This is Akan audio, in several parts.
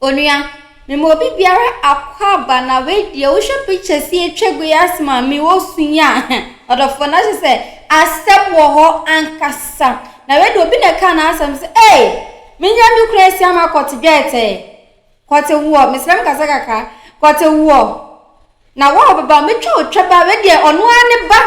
Onua, mema obi biara akwaaba na wei deɛ wohwɛ pictures yi atwa gu yi ase ma me wɔ su yi a ɔdɔfoɔ na kyerɛ sɛ asɛm wɔ hɔ ankasa na wei deɛ obi na ɛka n'asɛm sɛ ei menya me kunu asi ama kɔte dwɛɛtɛɛ kɔte woɔ mesrɛ me kasa kakra kɔte woɔ Na wo a wobɛba, mɛtwa wo twaba, wei deɛ ɔno ara ne ba,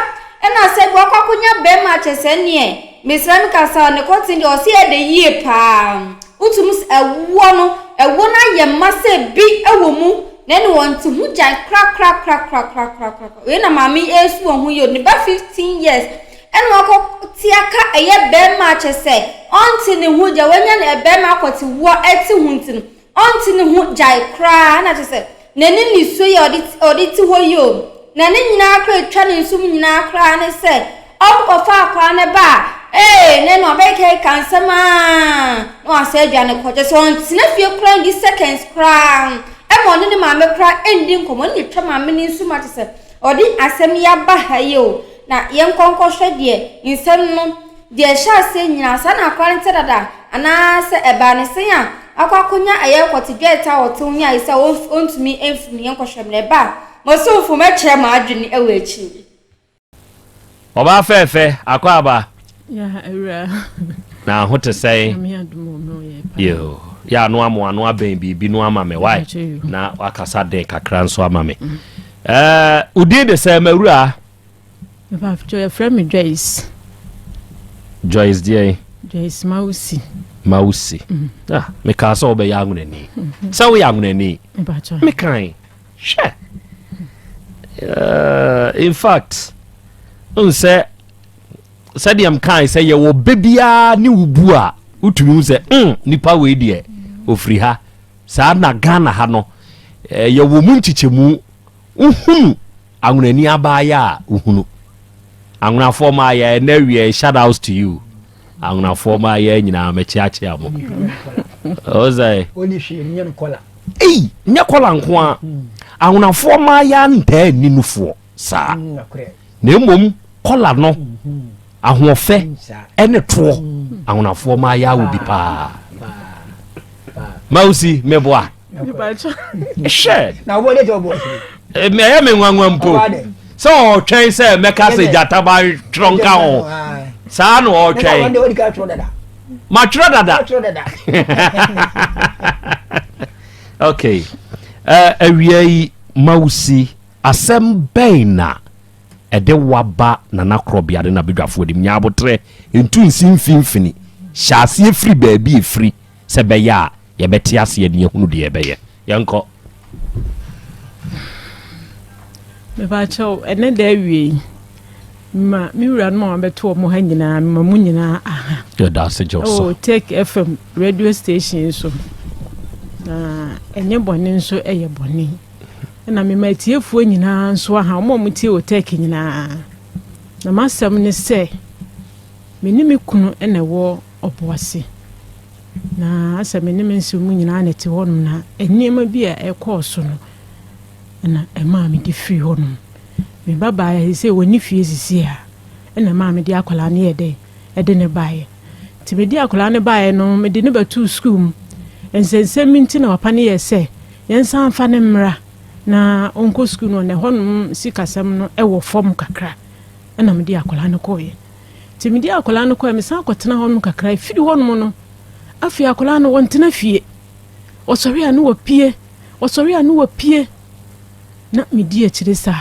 ɛna sɛ bi wakɔ akɔnya bɛrima akyɛ sɛ neɛ, mesrɛ me kasa ne kɔten deɛ ɔse ɛdɛ yie paa, wotum sɛ ɛwoɔ no, ɛwoɔ no ayɛ ma sɛ bi ɛwɔ mu, na ɛne wɔn te ho gyae korakorakorakorakorakorakora, wei na maame yi ɛresu wɔn ho yie, ne ba 15 years, ɛna wakɔ te aka ɛyɛ bɛrima akyɛ sɛ ɔnte ne ho gya, wanya ne bɛrima akɔte woɔ ɛte ho nti no, Ɔnte ne ho gyae koraa na kyerɛ sɛ n'ani nisuo yi a ɔde ɔde te hɔ yi o, na ne nyinaa koraa atwa ne nsom nyinaa koraa ne sɛ ɔnkɔfa akwadaa no ba a, ee ne no ɔbɛkeka nsɛm aa na wasan adwane kɔ. Kyerɛ sɛ ɔntena fie koraa ndi seconds koraa ɛma ɔne ne maame koraa ndi nkɔmmɔ ne twa maame no nsom a kyerɛ sɛ ɔde asɛm yi aba ha yi o. Na yɛnkɔ nkɔhwɛ deɛ nsɛm no Deɛ ɛhyɛ aseɛ nyinaa, saa na akora no te dada, anaasɛ ɛbaa ne sɛn a wakɔ akɔnya ɛyɛ kɔte dwɛɛtɛ a ɔte ho yi ayɛ sɛ ɔntumi mfiri mu, yɛnkɔhwɛ mmerɛ ɛba a, mo somfo mɛkyerɛ m'adwene wɔ akyiri. Ɔbaa fɛɛfɛ, akwaaba. Ya awura. Na ho te sɛn? Nyame adom o, me ho yɛ paa. Yoo, yɛ ano ama ano abɛn biribi no ama me, why? Na wakasa den kakra nso ama me. Ɛɛ, wo din de sɛn, m'awura? Mepakyɛw yɛfrɛ me Joyce. Joyce deɛn? Joyce Mawusi. Mawusi. Mm. Ah, mekaa sɛ wobɛyɛ anwonani. Mm-hmm. Sɛ woyɛ anwonani. Mepakyɛw. Mekan. Hwɛ. Uh, in fact, n sɛ sɛdeɛ mkae sɛ yɛwɔ bɛ biara ne wo bu a wotumi hu sɛ mm, nipa wei deɛ ofiri ha saa na Ghana ha no eh, yɛwɔ mu nkyekyɛmu wohunu Anwonani abaayɛ a wohunu. Anwonafoɔ mmaayɛ ɛnɛ awiɛ shout outs to you. Anwonafoɔ mmaayɛ nyinaa mɛkyeakyea mo. Ɔsɛ. Oni hwee nyɛ no kɔla. Ei nyɛ kɔla nko a. Anwonafoɔ mmaayɛ ntaa nni nufoɔ saa. Na mmom kɔla no ahoɔfɛ ɛne toɔ anwonafoɔ mmaayɛ wɔ bi paa. Mausi meboa. Hwɛ. Na wɔbɔ de ɔbɔ. Ɛyɛ me nwanwa mpo sɛ ɔtwɛn sɛ mɛka sɛ gyata ba twerɛ nka ho saa na ɔtwɛn. Matwerɛ dada. Okay. Awia yi Mausi asɛm bɛn na ɛde waba Nana Korɔbea ne n'abadwafoɔ anim? Nya aboterɛ ntu nsi mfimfini. Hyɛ aseɛ firi baabi ɛfiri sɛ ɛbɛyɛ a yɛbɛte aseɛ na yɛahunu deɛ yɛbɛyɛ. Yɛnkɔ. Mepakyɛw, ɛnɛ da awie yi, ma me wuranom a wɔabɛto wɔn ha nyinaa, mema mo nyinaa aha. Yɛda ase gye so. Ɛwɔ Take FM radio station so. Na ɛnyɛ bɔne nso ɛyɛ bɔne. Ɛna mema atiefoɔ nyinaa nso aha, wɔn a wɔtie wɔ Take nyinaa. Na m'asɛm ne sɛ, me ne me kunu na ɛwɔ ɔboase. Na asɛ me ne me nsew mu nyinaa na ɛte hɔnom, na nneɛma bi a ɛkɔɔ so no na ɛmaa mede firii hɔnom. Me ba baeɛ a, seesei wɔnni fie seesei a, ɛna ɛmaa mede akwadaa no yɛɛ dɛn? Ɛde no baeɛ. Nti mede akwadaa no baeɛ no, mede no bɛtoo sukuu mu. Nsɛnsɛm bi nti na papa no yɛɛ sɛ yɛnsan mfa no mmra na ɔnkɔ sukuu no, na ɛhɔnom sikasɛm no wɔ fam kakra. Ɛna mede akwadaa no kɔeɛ. Nti mede akwadaa no kɔɛ, mesan kɔtena hɔnom kakra. Ɛfiri hɔnom no, afei akwadaa no wɔntena fie. Ɔsɔre a ne wapue, ɔsɔre a ne wapue. Na medi akyire saa.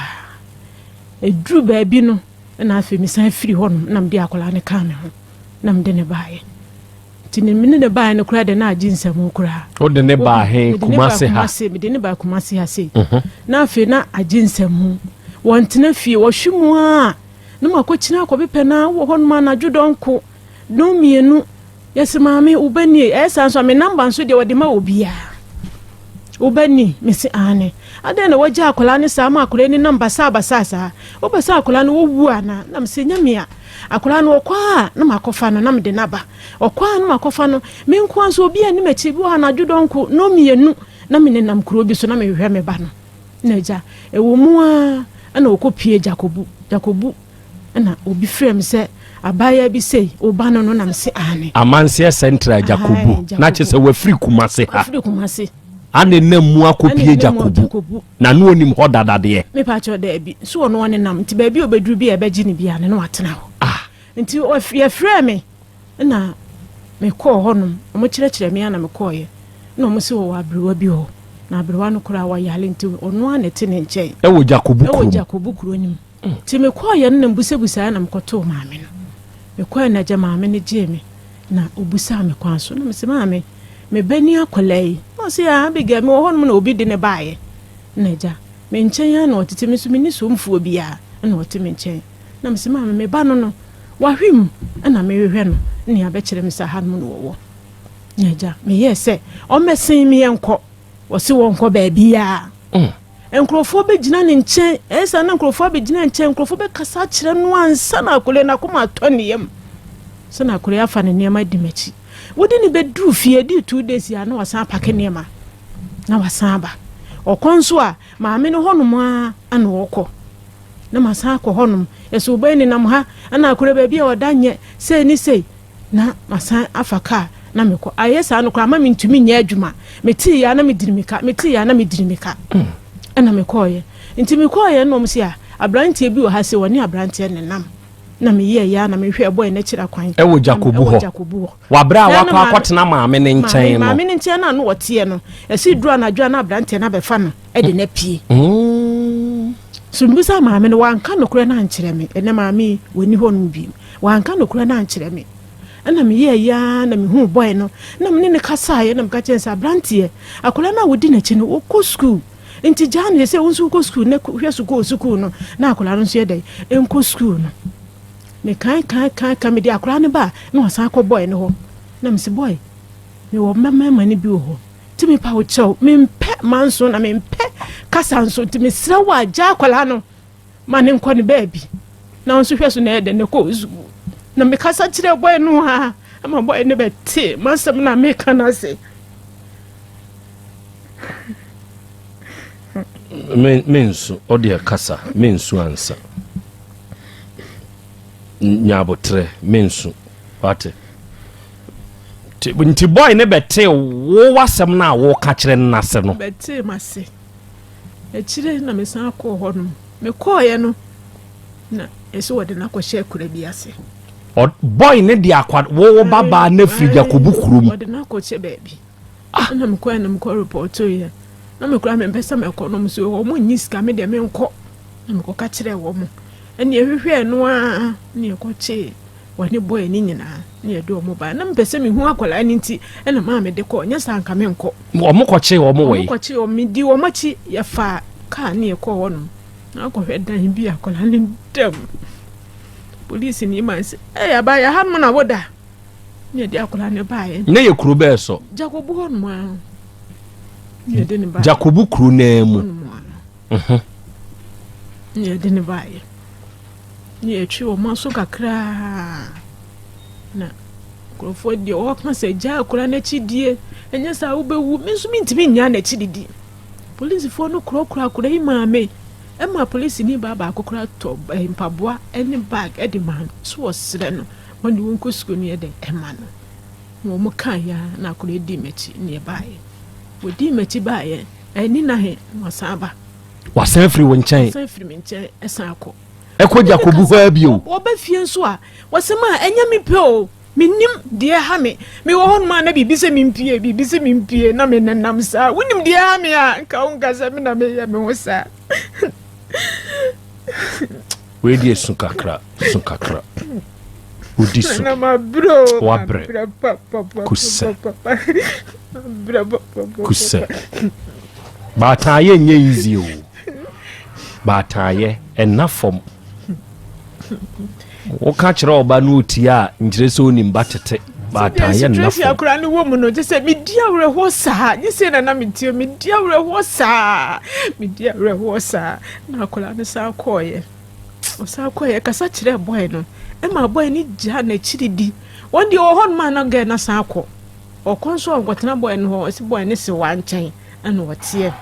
Ɛduru baabi no, na afei mesan firi hɔnom na mede akwadaa no kaa me ho na mede ne baeɛ. Nti ne mene ne baeɛ no koraa de na agye nsɛm koraa. Wode ne baa he Kumase ha? Mede ne baa Kumase ha sei. Mhm. Na afei na agye nsɛm. Wɔntena fie, wɔhwe mu a Na makɔkyini akɔbepɛ no ara wɔ hɔnom anadwo dɔnko, dɔnmienu. Yɛse maame wo ba nie, ɛyɛ saa nso a me namba nso deɛ wɔde ma obiara. Wo ba ni? Mese aane. Adɛn na wagya akwadaa no saa ma akwadaa ni nam basaa basaa saa? Wopɛ sɛ akwadaa no wɔwu anaa? Na mese nyɛ me a. Akwadaa no ɔkɔ a na makɔfa no na mede no aba. Ɔkɔ a na makɔfa no. Me nko ara nso obiara nni m'akyi. Bi wɔ hɔ anadwo dɔnko, nnɔnmienu na menenam kuro bi so na mehwehwɛ me ba no. Na agya, ɛwɔ mu ara na ɔkɔpue Gyakobu, Gyakobu, ɛna obi frɛ me sɛ abaayewa bi sei, wo ba no no, na mese aane. Amanseɛ Central Gyakobu, na kyerɛ sɛ wafiri Kumase ha. Wafiri Kumase. Ana nam mu akɔpie Gyakobu na ne ɔnim hɔ dada deɛ. Mepakyɛw daabi, so ɔno ɔnenam nti baabi a ɔbɛduru bi a ɛbɛgye no biara no na watena hɔ. Ah. Nti yɛfrɛɛ me na mekɔɔ hɔnom, wɔkyerɛkyerɛ me a na mekɔɔeɛ na wɔn se wɔwɔ aberewa bi hɔ na aberewa no koraa wɔyare nti ɔno ara na ɛte ne nkyɛn. Ɛwɔ Gyakobu kurom. Ɛwɔ Gyakobu kuro no mu. Nti mekɔɔeɛ no na mbusabusaeɛ na mekɔtoo maame no. Mekɔɔeɛ na agya maame no gyee me na ɔbusaa me kwan so na mese maame me ba ni akwadaa yi? Na ɔse ah Abigail mewɔ hɔnom na obi de no baeɛ. Na agya me nkyɛn ara na ɔtete me nso menni somfoɔ biara na ɔte me nkyɛn. Na mese maame me ba no no wahwe mu na mehwehwɛ no ne abɛkyerɛ me sɛ hanom na ɔwɔ. Na agya meyɛɛ sɛ ɔmmɛsen me yɛnkɔ. Ɔse wɔnkɔ baabiara. Nkurɔfoɔ bɛgyina ne nkyɛn, ɛyɛ saa na nkurɔfoɔ abɛgyina nkyɛn, nkurɔfoɔ bɛkasa akyerɛ no ansa na akwadaa n'akoma atɔ ne yam. Sɛ na akwadaa afa ne nneɛma adi m'akyi. Wode ne bɛduru fie, ɛdii 2 days a na wasan apake nneɛma na wasan aba. Ɔkɔ nso a, maame no hɔnom ara na ɔkɔ. Na masan akɔ hɔnom. Yɛsɛ wo ba yi nenam ha, ɛna akwadaa baabi a ɔda nyɛ sei ne sei. Na masan afa kaa na mekɔ. Ayɛ saa no koraa ama mentumi nyɛ adwuma. Metee yɛ a na mediri me ka, metee yɛ a na mediri me ka. Ɛna mekɔɔyɛ. Nti mekɔɔyɛ na wɔn se a aberanteɛ bi wɔ ha se wɔne aberanteɛ nenam. Na meyɛɛ yɛ a na mehwɛɛ bɔɔl no akyiri akwan. Ɛwɔ Jakobu Ɛwɔ hɔ. Jakobu hɔ. Wɔ berɛ a Na na wakɔ maame akɔtena maame no maame nkyɛn no. maame no nkyɛn no a na ɔteɛ no, ɛsi duru anadwo a na aberanteɛ no abɛfa no de no apue. So mebisaa maame no, wanka nokorɛ no ankyerɛ me. Ɛnnɛ maame yi, wɔnni hɔnom bio. Wanka nokorɛ no ankyerɛ me. Ɛna meyɛɛ yɛ ara na mehuu bɔe no, na me ne no kasaeɛ, na meka kyerɛɛ no sɛ, Aberanteɛ, akwadaa no a wodi n'akyi no, ɔkɔ sukuu, nti gyaa no, sɛ wo nso wokɔ sukuu na hwɛ so kɔ sukuu no, na akwadaa no nso yɛ dɛn, nkɔ sukuu no. Mekae kae kae kae, mede akwadaa no ba a, na wasan akɔ bɔe no hɔ. Na mese, Bɔe, mewɔ mma mmarima no bi wɔ hɔ, nti mepa wo kyɛw, mempɛ manso na mempɛ kasa nso, nti mesrɛ wo a, gyaa akwadaa no. Ma no nkɔ ne baabi na wo nso hwɛ so na ɛyɛ dɛ na kɔ sukuu. Na mekasa kyerɛɛ bɔe no a ama bɔe no bɛtee m'asɛm no a meka no ase. Me mensu ɔdeɛ kasa mensu ansa nya abotrɛ mensu wate nti bɔe no bɛtee wo w'asɛm no a woka kyerɛ no n'ase no. Bɛtee m'ase. Akyire na mesan kɔɔ hɔ nom. Mekɔeɛ no, na ɛsɛ wɔde no akɔhyɛ akura bi ase. Boy no de akwa wo wo babaa no afiri Jakobu kurom. Wɔde no akɔhyɛ baabi. Ah. Ɛna mekɔɛ na mekɔ repɔtoeɛ. Na mekora mempɛ sɛ mɛkɔ nom so wɔn nyi sika me deɛ menkɔ. Na mekɔka kyerɛɛ wɔn. Ɛne ɛhwehwɛɛ no ara ne ɛkɔkyee Wɔne boy no nyinaa na yɛde wɔn bae. Na mepɛ sɛ mehu akwadaa no nti na maa mede kɔɔ, nyɛ saa anka menkɔ. Wɔn kɔkyee wɔn wɔ yi? Wɔn kɔkyee wɔn, medii wɔn akyi, yɛfaa kaa ne yɛkɔɔ hɔnom. Na akɔhwɛ dan bi a akwadaa no da mu. Polisini maa sɛ, ɛy abaayewa ha nom na woda? Ne yɛde akwadaa no baeɛ. Ne yɛ kuro bɛɛ so? Jakobu hɔnom ara. Ne yɛde no baeɛ. Jakobu kuro naa mu. Hɔnom ara. Ne yɛde no baeɛ. Ne yɛtwe wɔn aso kakraa na nkurɔfoɔ deɛ wɔka sɛ gyaa akwadaa no akyi die ɛnyɛ saa wobɛwu me nso mentumi nnyaa n'akyi didi polisifoɔ no korɔkorɔ akwadaa yi maa me ɛma polisini baa baako koraa tɔ eh, mpaboa ne bag de maa no so wɔsrɛ no wɔn de wɔnkɔ sukuu no yɛ dɛ ɛma no na wɔn kaa ya na akwadaa di m'akyi ne ɛbaeɛ wɔdii m'akyi baeɛ ɛni nahe na wɔsan ba Wasan afiri wo nkyɛn. Wasan afiri me nkyɛn ɛsan akɔ. Ɛkɔ Jakobu hɔ ara bio. Wɔba fie nso a, wɔsɛ ma ɛnyɛ me pɛ o. Menim deɛ ɛha me. Mewɔ hɔ nom a na biribi sɛ mempie, biribi sɛ mempie na menenam saa. Wonim deɛ ɛha me a, nka wonka sɛ me na meyɛ me ho saa. Wei deɛ su kakra, su kakra. Wodi su. Wabrɛ. Kusɛ. Kusɛ. Baataayɛ nyɛ easy o. Baataayɛ ɛnna fam. Woka kyerɛ ɔba no otie a nkyerɛ sɛ onim ba tete. Baataayɛ nna fam. Situation akora no wɔ mu no kyɛ sɛ medi awerɛhoɔ saa. Nye sɛ na na metie medi awerɛhoɔ saa. Medi awerɛhoɔ saa. Na akwadaa no san kɔɔeɛ. Ɔsan kɔeɛ kasa kyerɛɛ boy no ɛma boy no gyaa n'akyiri di. Wɔn deɛ wɔ hɔ nom a na girl no asan akɔ. Ɔkɔ nso a ɔnkɔtena boy no hɔ, ɔsi boy no sewa nkyɛn ɛna ɔteɛ.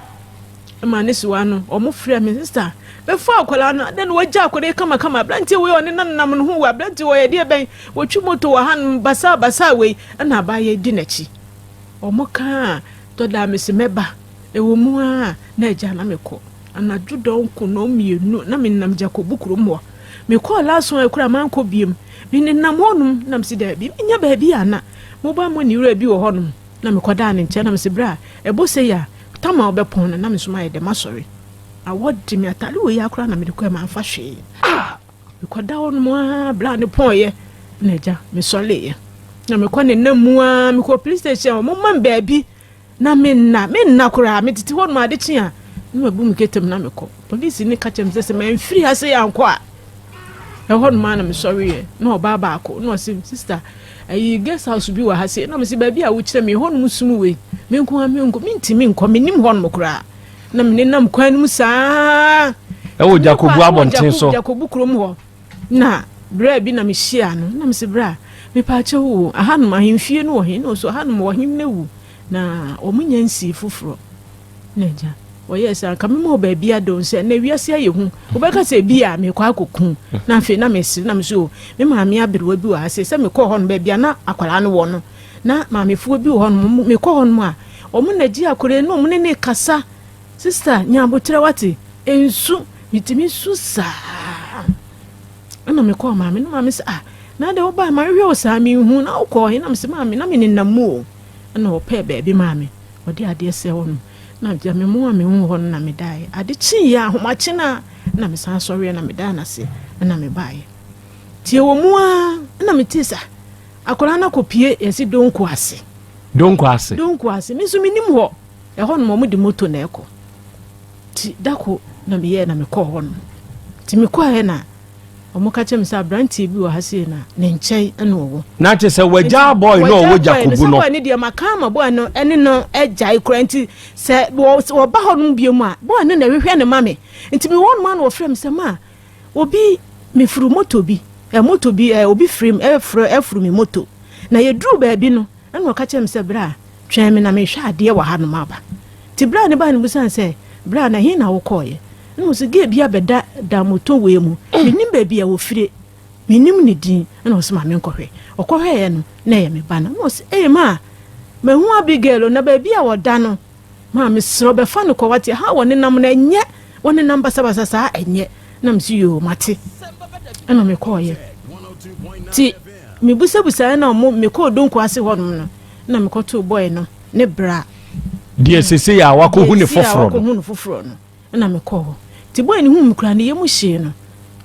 Ɛma ne sewa no, wɔn frɛ me, sister, bɛfa akwadaa no, adɛn na wagya akwadaa yi kamakama, aberanteɛ wei ɔne nanam no ho wɔ aberanteɛ wɔ yɛdeɛ bɛn, wɔtwi moto wɔ hanom, basaa basaa wei, ɛna abaayewa di n'akyi. Wɔn kaa. Tɔ da a mese mɛba, ɛwɔ mu ara a na agya na mekɔ. Anadwo dɔnko nnɔnmienu na menam Jakobu kurom hɔ. Mekɔɔ last one koraa mankɔ biom. Menenam hɔnom na mese daabi menya baabi a na mobile money wura bi wɔ hɔnom na mekɔdaa ne nkyɛn na mese bra ɛbɔ sei a tam a wobɛpɔn no na me nso mayɛ dɛ masɔre. Awɔ de me atade wei ara koraa na mede kɔɛ mamfa hwee. Mekɔda hɔnom ara bra ne pɔnyɛ na agya mesɔreeɛ na mekɔ ne nam mu ara mekɔ police station a wɔn ma me baabi na menna menna koraa metete hɔnom ade kye a na mabu me ketem na mekɔ polisi ne ka kyerɛ me sɛ sɛ mamfiri ha sɛ yɛankɔ a ɛhɔnom ara na mesɔreeɛ na ɔbaa baako na ɔse sister ayi guest house bi wɔ ha sei na mese baabi a wokyerɛ me hɔnom sum wei me nko ara menkɔ mentumi nkɔ mennim hɔnom koraa na menenam kwan no mu saa ɛwɔ Jakobu abɔnten so Jakobu kurom hɔ na berɛ bi na mehyia no na mese berɛ a mepaakyɛ wo ahanom ahemfie no wɔ he na ɔso ahanom wɔ hem no awu na wɔn nya nsii foforɔ na agya wɔyɛɛ sɛ anka mema wɔ baabi adɔ sɛ na wiase ayɛ hu wobɛka sɛ bi a mekɔ akɔku na afei na mesere na mesɛ o me maame aberewa bi wɔ ha sɛ sɛ mekɔɔ hɔ no baabi a na akwadaa no wɔ no na maamefoɔ bi wɔ hɔ nom mekɔ hɔ nom a wɔn na gye akwadaa no wɔn ne ne kasa sister nya abotrɛ wate nsu metumi su saa ɛna mekɔɔ maame no maame sɛ ah na de wobaa ma hwehwɛ wo saa menhu na wokɔɔ he na mesɛ maame na menenam mu o ɛna wɔpɛɛ baabi maame ɔde adeɛ sɛ hɔ no na gya me mu a mehu hɔ no na medaeɛ ade kyeeɛ ahomakye no a na mesan sɔreɛ na medaa no ase ɛna mebaeɛ tie wɔ mu a ɛna metee sɛ akwadaa no akɔpie yɛse donko ase Donko ase. Donko ase me nso menim hɔ ɛhɔ nom ɔmo de moto na ɛkɔ nti dako na meyɛɛ na mekɔɔ hɔ nom nti mekɔɛ na ɔmo ka kyerɛ me sɛ aberanteɛ bi wɔ ha sei na ne nkyɛn ɛna ɔwɔ na kyerɛ sɛ wagyaa boy no ɔwɔ Jakobu no boy no deɛ maka ama boy no ɛne no agyae koraa nti sɛ wɔba hɔ nom bio mu a boy no na ɛhwehwɛ ne ma me nti mewɔ nom a na wɔfrɛ me sɛ ma obi mefuru moto bi ɛ moto bi ɛ obi firim ɛfrɛ ɛfuru me moto na yɛduru baabi no ɛna ɔka kyerɛ me sɛ bra twɛn me na mehwɛ adeɛ wɔ ha nom aba nti bra ne baa no busan sɛ bra na he na wokɔɔyɛ ɛna ɔsɛ gee bi abɛda da moto wei mu menim baabi a wɔfire menim ne din ɛna ɔsɛ ma menkɔhwɛ ɔkɔhwɛeɛ no na ɛyɛ me ba no ɛna ɔsɛ ee ma mahu Abigail na baabi a wɔda no ma mesrɛ bɛfa no kɔ wate ha wɔnenam no ɛnyɛ wɔnenam basabasa saa ɛnyɛ na mesi yoo mate ɛna mekɔɔyɛ nti mebusabusaeɛ na ɔmo mekɔɔ donko ase hɔnom no na mekɔtoo boy no ne bra deɛ sese a wakɔhu ne foforɔ no wakɔhu no foforɔ no ɛna mekɔɔ hɔ nti boy no hu me koraa ne yam hyee no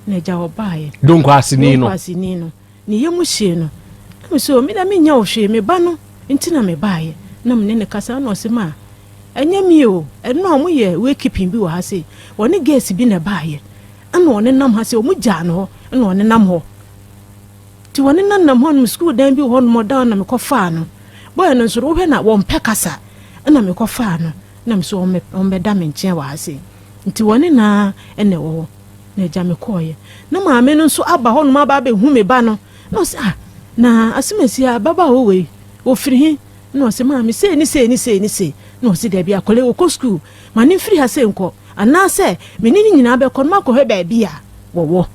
na agya ɔbaeɛ Donko aseni no Donko aseni no ne yam hyee no na me so me na menya wo hwee me ba no nti na mebaeɛ na mene ne kasa na ɔse ma ɛnyɛ mi o ɛno a ɔmo yɛ wakeeping bi wɔ ha sei wɔne girls bi na ɛbaeɛ ɛna ɔne nam ha sei ɔmo gyaa no hɔ ɛna ɔne nam hɔ nti wɔne nam nam hɔ nom sukuu dan bi wɔ hɔ nom ɔda hɔ na mekɔfaa no boy no nso wohwɛ na wɔmpɛ kasa ɛna mekɔfaa no na me so ɔmmɛda me nkyɛn wɔ ha sei nti wɔne naa ɛna ɛwɔ hɔ na agya mekɔɔyɛ na maame no nso aba hɔ nom aba abɛhu me ba no na ɔsɛ ah na asɛmasi ababaawa wei wɔfiri he na ɔsɛ maame sei ne sei ne sei ne sei na ɔsɛ dabi akɔle wɔkɔ sukuu ma ne mfiri ha sei nkɔ anaasɛ me ne ne nyinaa bɛkɔ no makɔhwɛ baabi a wɔwɔ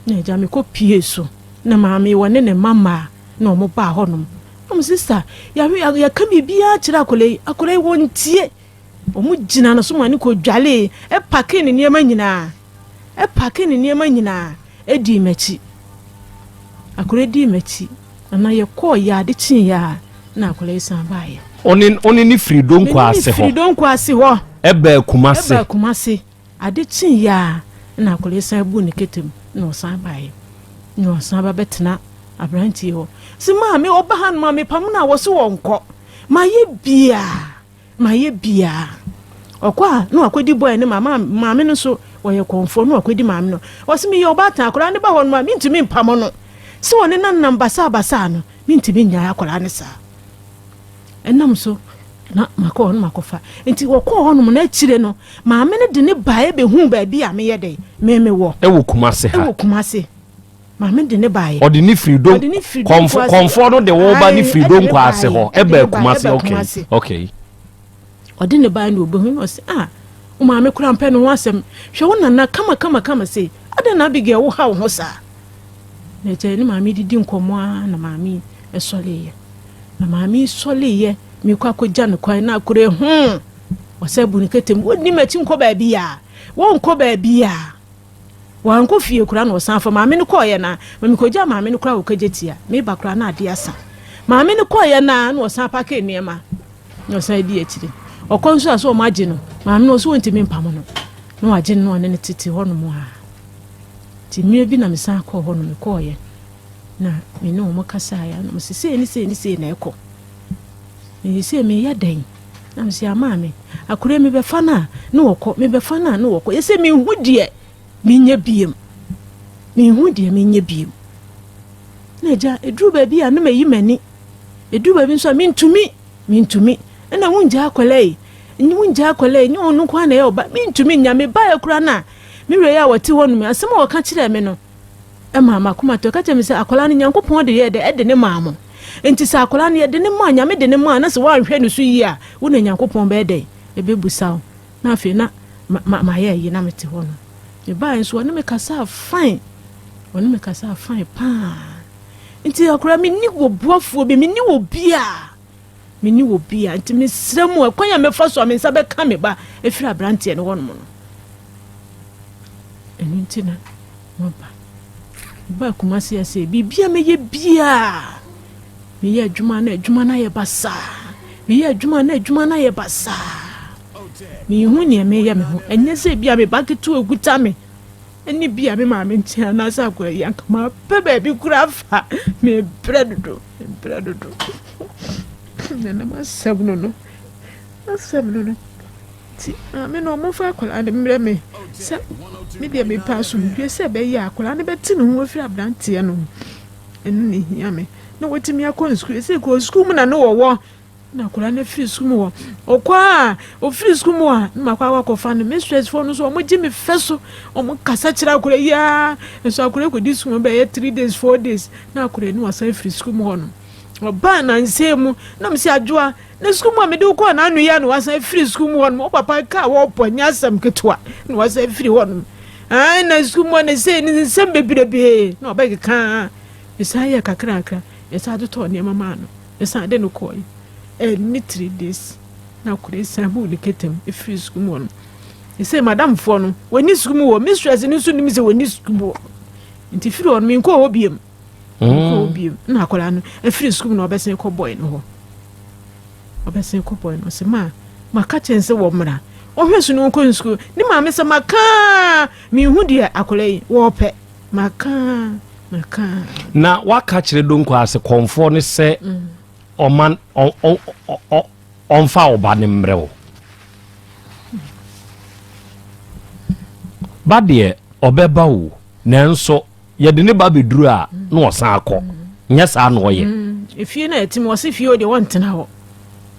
na agya mekɔ pie so na maame wɔ ne ne mma na ɔmo baa hɔnom ɔmo sister yɛka biribiara kyerɛ akɔla yi akɔla yi wɔntie ɔmo gyina no so ma ne kɔ dwalee ɛpake ne nneɛma nyinaa ɛpake ne nneɛma nyinaa ɛdii m'akyi akɔla dii m'akyi ana yɛkɔɔ yɛ ade kyee yɛ a na akɔla yi san baeɛ ɔne ɔne ne firi donko ase firi hɔ donko ase hɔ ɛbaa Kumase ɛbaa Kumase ade kyee yɛ a na akɔla yi san bu ne ketem na ɔsan baeɛ na ɔsan ba bɛtena aberanteɛ hɔ si maame ɔba ha no maame pam no a wɔso wɔ nkɔ mayɛ biaa mayɛ biaa ɔkɔ a na wakɔdi boy ne maame maame no nso wɔyɛ kɔnfoɔ na wakɔdi maame no ɔsi mi yɛ ɔbaatan akwadaa ne ba hɔ no a mintumi mpam no sɛ wɔne nanam basaa basaa no mintumi nyae akwadaa ne saa ɛnam so na makɔ hɔ no makɔfa nti wɔkɔɔ hɔnom na akyire no maame no de ne baeɛ bɛhu baabi a meyɛ dɛ meme wɔ ɛwɔ Kumase ha ɛwɔ Kumase maame de ne baeɛ ɔde ne firi don Ɔde ne firi Donko ase. kɔnfoɔ no de wo ba ne Ae, firi ɛde ne donko ase baeɛ, hɔ ɛde ɛbaa ne baeɛ, Kumase ɛbaa okay Kumase. okay ɔde ne baeɛ na ɔbɛhu na ɔsɛ ah wo maame kora mpɛ ne ho asɛm hwɛ wo nana kama kama kama sei adɛn na Abigail wo ha wo ho saa na ɛkyɛ ne maame didi nkɔmmɔ a na maame ɛsɔleyɛ na maame sɔleyɛ. Mekɔ akɔgya no kwan na akora ehu. Ɔsɛ bu ne kɛtɛ mu. Wɔnni m'akyi nkɔ baabi a. Wɔnkɔ baabi a. Wankɔ fie koraa na ɔsan fa maame no kɔɔeɛ na ma mekɔgyaa maame no koraa wɔ Kagyetia. Meba koraa na adeɛ asa. Maame no kɔɔeɛ na na ɔsan pake nneɛma na ɔsan di akyire. Ɔkɔ nso a sɛ wɔn agye no, maame no ɔso wɔntumi mpamo no. Na wagye no na ɔne no tete hɔnom a. Nti mmerɛ bi na mesan kɔɔ hɔ no mekɔɔeɛ na me ne wɔn kasaeɛ na mese sei ne sei ne sei na ɛkɔ. Na seesei meyɛ dɛn? Na mese, Ah, maame, akora yi mebɛfa no a, ne wɔkɔ, mebɛfa no a, ne wɔkɔ. Yɛsɛ menhu deɛ menyɛ biem. Menhu deɛ menyɛ biem. Na agya, ɛduru baabi a na mayi m'ani. Ɛduru baabi nso a mentumi, mentumi. Ɛna wongyaa akwadaa yi, wongyaa akwadaa yi, nyɛ ɔno nko ara na ɛyɛ ɔba. Mentumi nya, mebaeɛ koraa no a, me wura yi a wɔte hɔ nom, asɛm a wɔka kyerɛɛ me no, ɛmaa m'akoma tɔ. Ɛka kyerɛɛ me sɛ akwadaa no Nyankopɔn de yɛɛ dɛ ɛde ne maa mo. Enti sɛ akwadaa no yɛde ne maa Nyame de ne maa na sɛ woanhwɛ no so yie a, wo na Nyankopɔn bɛyɛ dɛn? Ɛbɛbusa wo. Na afei na ma ma mayɛ ayi na mete hɔ no. Mebaeɛ nso ɔne me kasaa fine. Ɔne me kasaa fine paa. Nti akwadaa menni wɔ boafoɔ bi, menni wɔ biaa. Menni wɔ biaa. Nti mesrɛ mu ɛkwan a mɛfa so a me nsa bɛka me ba ɛfiri aberanteɛ no hɔnom no. Ɛno nti na maba. Mebaa Kumasi ase, biribi a mɛyɛ biara, meyɛ adwuma na adwuma no ayɛ basaa. Meyɛ adwuma na adwuma no ayɛ basaa. Menhu nea meyɛ me ho. Ɛnyɛ sɛ bi a me ba ketewa okuta me ɛne bi a me maame nkyɛn anaasɛ akora yi anka mapɛ baabi kura afa. Mebrɛ dodo, mebrɛ dodo. Nana masɛm no no, masɛm no no. Nti maame no ɔmfa akwadaa no mmrɛ me sɛ me deɛ mepɛ asomdwoeɛ sɛ ɛbɛyɛ a akwadaa no bɛte ne ho afiri aberanteɛ no ho. Ɛno na ɛhia me. Na watumi akɔ ne sukuu. Ɛsɛ kɔ sukuu mu na ne wɔwɔ. Na akwadaa no afiri sukuu mu hɔ. Ɔkɔ a, ɔfiri sukuu mu a, na makɔ akɔ akɔfa no. Mistress foɔ no nso wɔgye me fɛ so. Wɔn kasa kyerɛ akwadaa yi ara. Nso akwadaa yi kɔdi sukuu mu bɛyɛ 3 days, 4 days. Na akwadaa yi no wasan afiri sukuu mu hɔ no. Ɔbaa nansa mu na mesi Adwoa na sukuu mu a mede wo kɔɔ n'ano yi a na wasan afiri sukuu mu hɔ nom. Wo papa ka a wɔbɔ nyɛ asɛm ketewa na wasan afiri hɔ nom. Ae na sukuu mu a na sei ne nsɛm bebrebee na ɔbɛkeka. Mesan yɛ kakrakra, yɛsan totɔɔ nneɛma maa no, yɛsan de no kɔe. Ɛnni 3 days na akwadaa yi san buu ne kɛtɛm firi sukuu mu hɔ nom. Ɛsɛ madamfoɔ no, wɔnni sukuu mu hɔ, mistress no nso nim sɛ wɔnni sukuu mu hɔ. Nti firi hɔ no menkɔɔ hɔ biom. Menkɔɔ hɔ biom. Na akwadaa no afiri sukuu mu na ɔbɛsen kɔ bɔe no hɔ. Ɔbɛsen kɔ bɔe no ɔsɛ ma maka kyɛn sɛ wɔ mmra. Ɔhwɛ so no nkɔ sukuu. Ne maame sɛ maka menhu deɛ akwadaa yi wɔɔpɛ. Maka maka. Na waka kyerɛ Donkor ase kɔnfoɔ no sɛ ɔman ɔmfa ɔba no mmerɛ wo. Ba deɛ ɔbɛba o, nanso yɛde ne ba bɛduru a na ɔsan akɔ. Nyɛ saa na ɔyɛ. Efie na ɛtim ɔse fie o deɛ wɔntena hɔ.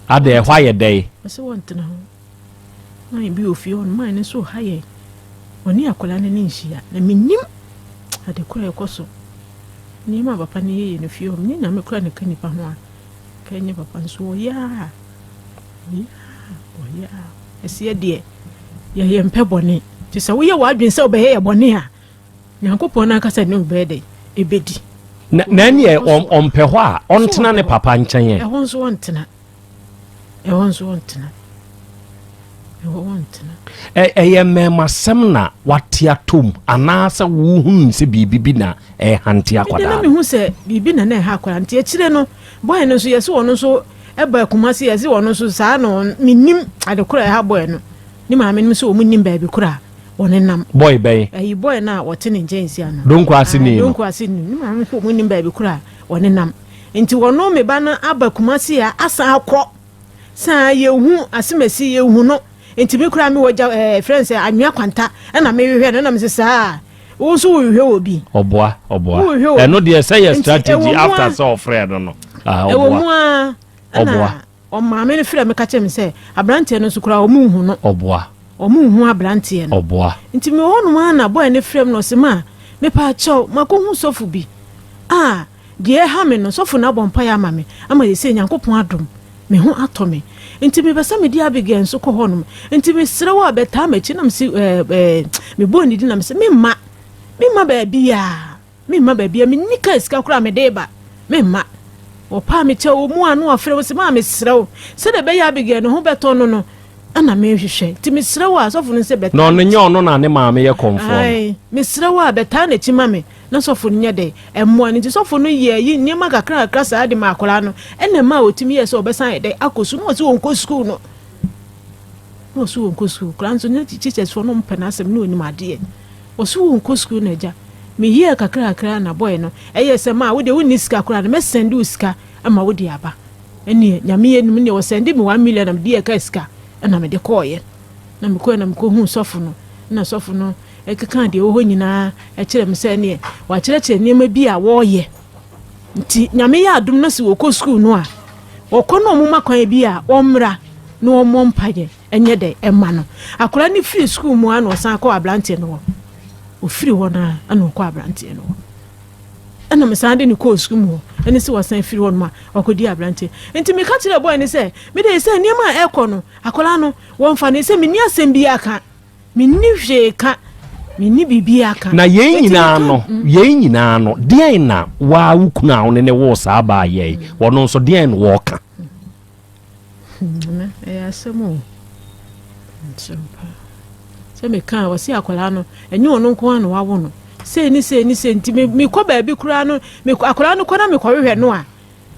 Adɛ ɛhɔ ayɛ dɛn? Ɔse wɔntena hɔ. Man bi wɔ fie hɔ no man no nso ha yɛn. Ɔne akwadaa no ne nhyia na menim ade koro a ɛkɔ so. Nneɛma a papa no yɛyɛ no fie hɔ menyɛ Nyame koraa na ɛka nipa ho a ka ɛnyɛ papa nso ɔyɛ a ɔyɛ a ɔyɛ a ɛseɛ deɛ yɛyɛ mpɛ bɔne nti sɛ woyɛ w'adwene sɛ wobɛyɛ yɛ bɔne a Nyankopɔn no ankasa ne wo bɛyɛ dɛn? Ɛbɛdi. Na ɛneɛ ɔmpɛ hɔ a, ɔntena ne papa nkyɛn ɛ. Ɛhɔ nso ɔntena. Ɛhɔ nso ɔntena. Ɛhɔ ɔntena. Ɛyɛ mmɛɛmasɛm na wate atom anaasɛ wohunu sɛ biribi bi na ɛhante akwadaa no? Medeɛ na mehu sɛ biribi na na ɛha akwadaa no. Nti akyire no, boy no nso yɛse ɔno nso ɛba Kumasi yɛse ɔno nso saa na mennim ade korɔ a ɛha boy no. Ne maame nom nso wɔn nnim baabi korɔ a wɔnenam. Boy bɛn? Ayi boy no a wɔte ne nkyɛn si ano. Donko ase ni no. Donko ase ni. Ne maame nso wɔn nim baabi koro a wɔnenam. Nti wɔno me ba no aba Kumasi a asan akɔ. Saa yɛhu asemasi yɛhu no. Nti me koraa me wɔ gya ɛɛ frɛ sɛ anwea kwanta ɛna mehwehwɛ no ɛna me sɛ saa wo nso wohwehwɛ wɔ bi. Ɔboa ɔboa. Ɛno deɛ sɛ yɛ strategy after sɛ ɔfrɛ no no. Ɛwɔ mu a ɛna Ɔmaame no frɛɛ me ka kyerɛɛ me sɛ aberanteɛ no nso koraa wɔn nhu no. Ɔboa. Wɔn nhu aberanteɛ no. Ɔboa. Nti mewɔ hɔnom ara na boy no frɛɛ me na ɔse ma mepaakyɛw makɔhu sɔfo bi a deɛ ɛha me no sɔfo no abɔ mpaeɛ ama me ama seesei Nyankopɔn adom me ho atɔ me nti mepɛ sɛ mede Abigail nso kɔ hɔnom nti mesrɛ wo a bɛtaa m'akyi na mese ɛɛ ɛɛ mebɔɔ ne din na mese memma memma baabiara. Memma baabiara, menni kaa sika koraa a mede reba, memma. Wɔpaa me kyɛw, ɔmu a na wafrɛ wo sɛ maa mesrɛ wo sɛdeɛ ɛbɛyɛ Abigail ne ho bɛtɔ no no ɛna mehwehwɛ nti mesrɛ wo a sɔfo no sɛ bɛtaa Na ɔno nyɛ ɔno na ne maame yɛ kɔmfoɔ no. Ae, mesrɛ wo a bɛtaa n'akyi ma me na sɔfo no nyɛ dɛ ɛmmoa no nti sɔfo no yɛ yi nneɛma kakra kakra saa de ma akwadaa no ɛna ɛma ɔtumi yɛ sɛ ɔbɛsan yɛ dɛ akɔ sukuu na ɔsɛ wɔnkɔ sukuu no na ɔsɛ wɔnkɔ sukuu koraa nso ne teachers foɔ no mpɛ n'asɛm ne ɔnim adeɛ ɔsɛ wɔnkɔ sukuu no agya meyɛɛ kakra kakra na bɔɛ no ɛyɛ sɛ ma wo deɛ wonni sika koraa no mɛsɛnde wo sika ama wo de aba ɛneɛ nyame yɛ nim neɛ wɔsɛnde me 1 million na mede yɛ ka sika ɛna mede kɔɔyɛ na mekɔɛ na mekɔhuu sɔfo no na sɔfo no ɛkeka deɛ ɛwɔ hɔ nyinaa ɛkyerɛ me sɛ neɛ wakyerɛkyerɛ nneɛma bi a wɔreyɛ nti nyame yɛ adom no sɛ wɔkɔ sukuu no a wɔkɔ no ɔmoma kwan bi a wɔmmra na wɔmmɔ mpayɛ ɛnyɛ dɛ ɛma no akwadaa no firi sukuu mu a na ɔsan kɔ aberanteɛ no hɔ ofiri hɔ no a ɛna ɔkɔ aberanteɛ no hɔ ɛna mesan de ne kɔɔ sukuu mu hɔ ɛne sɛ wɔsan firi hɔ nom a ɔkɔdi aberanteɛ nti meka kyerɛ bɔɔ ne sɛ mede sɛ nneɛma a ɛkɔ no akwadaa no wɔmfa ne sɛ menni asɛm bi aka menni hwee ka menni biribi aka. Na yɛn nyinaa no, yɛn nyinaa no, deɛn na waa wo kunu a wo ne ne woo saa baa yɛi wɔno nso deɛn na wɔɔka? Ɛyɛ asɛm o, asɛm paa. Sɛ meka a wɔse akwadaa no ɛnyɛ ɔno nko ara na wawo no sei ne sei ne sei nti mekɔ baabi koraa no akwadaa no kɔ na mekɔhwehwɛ no a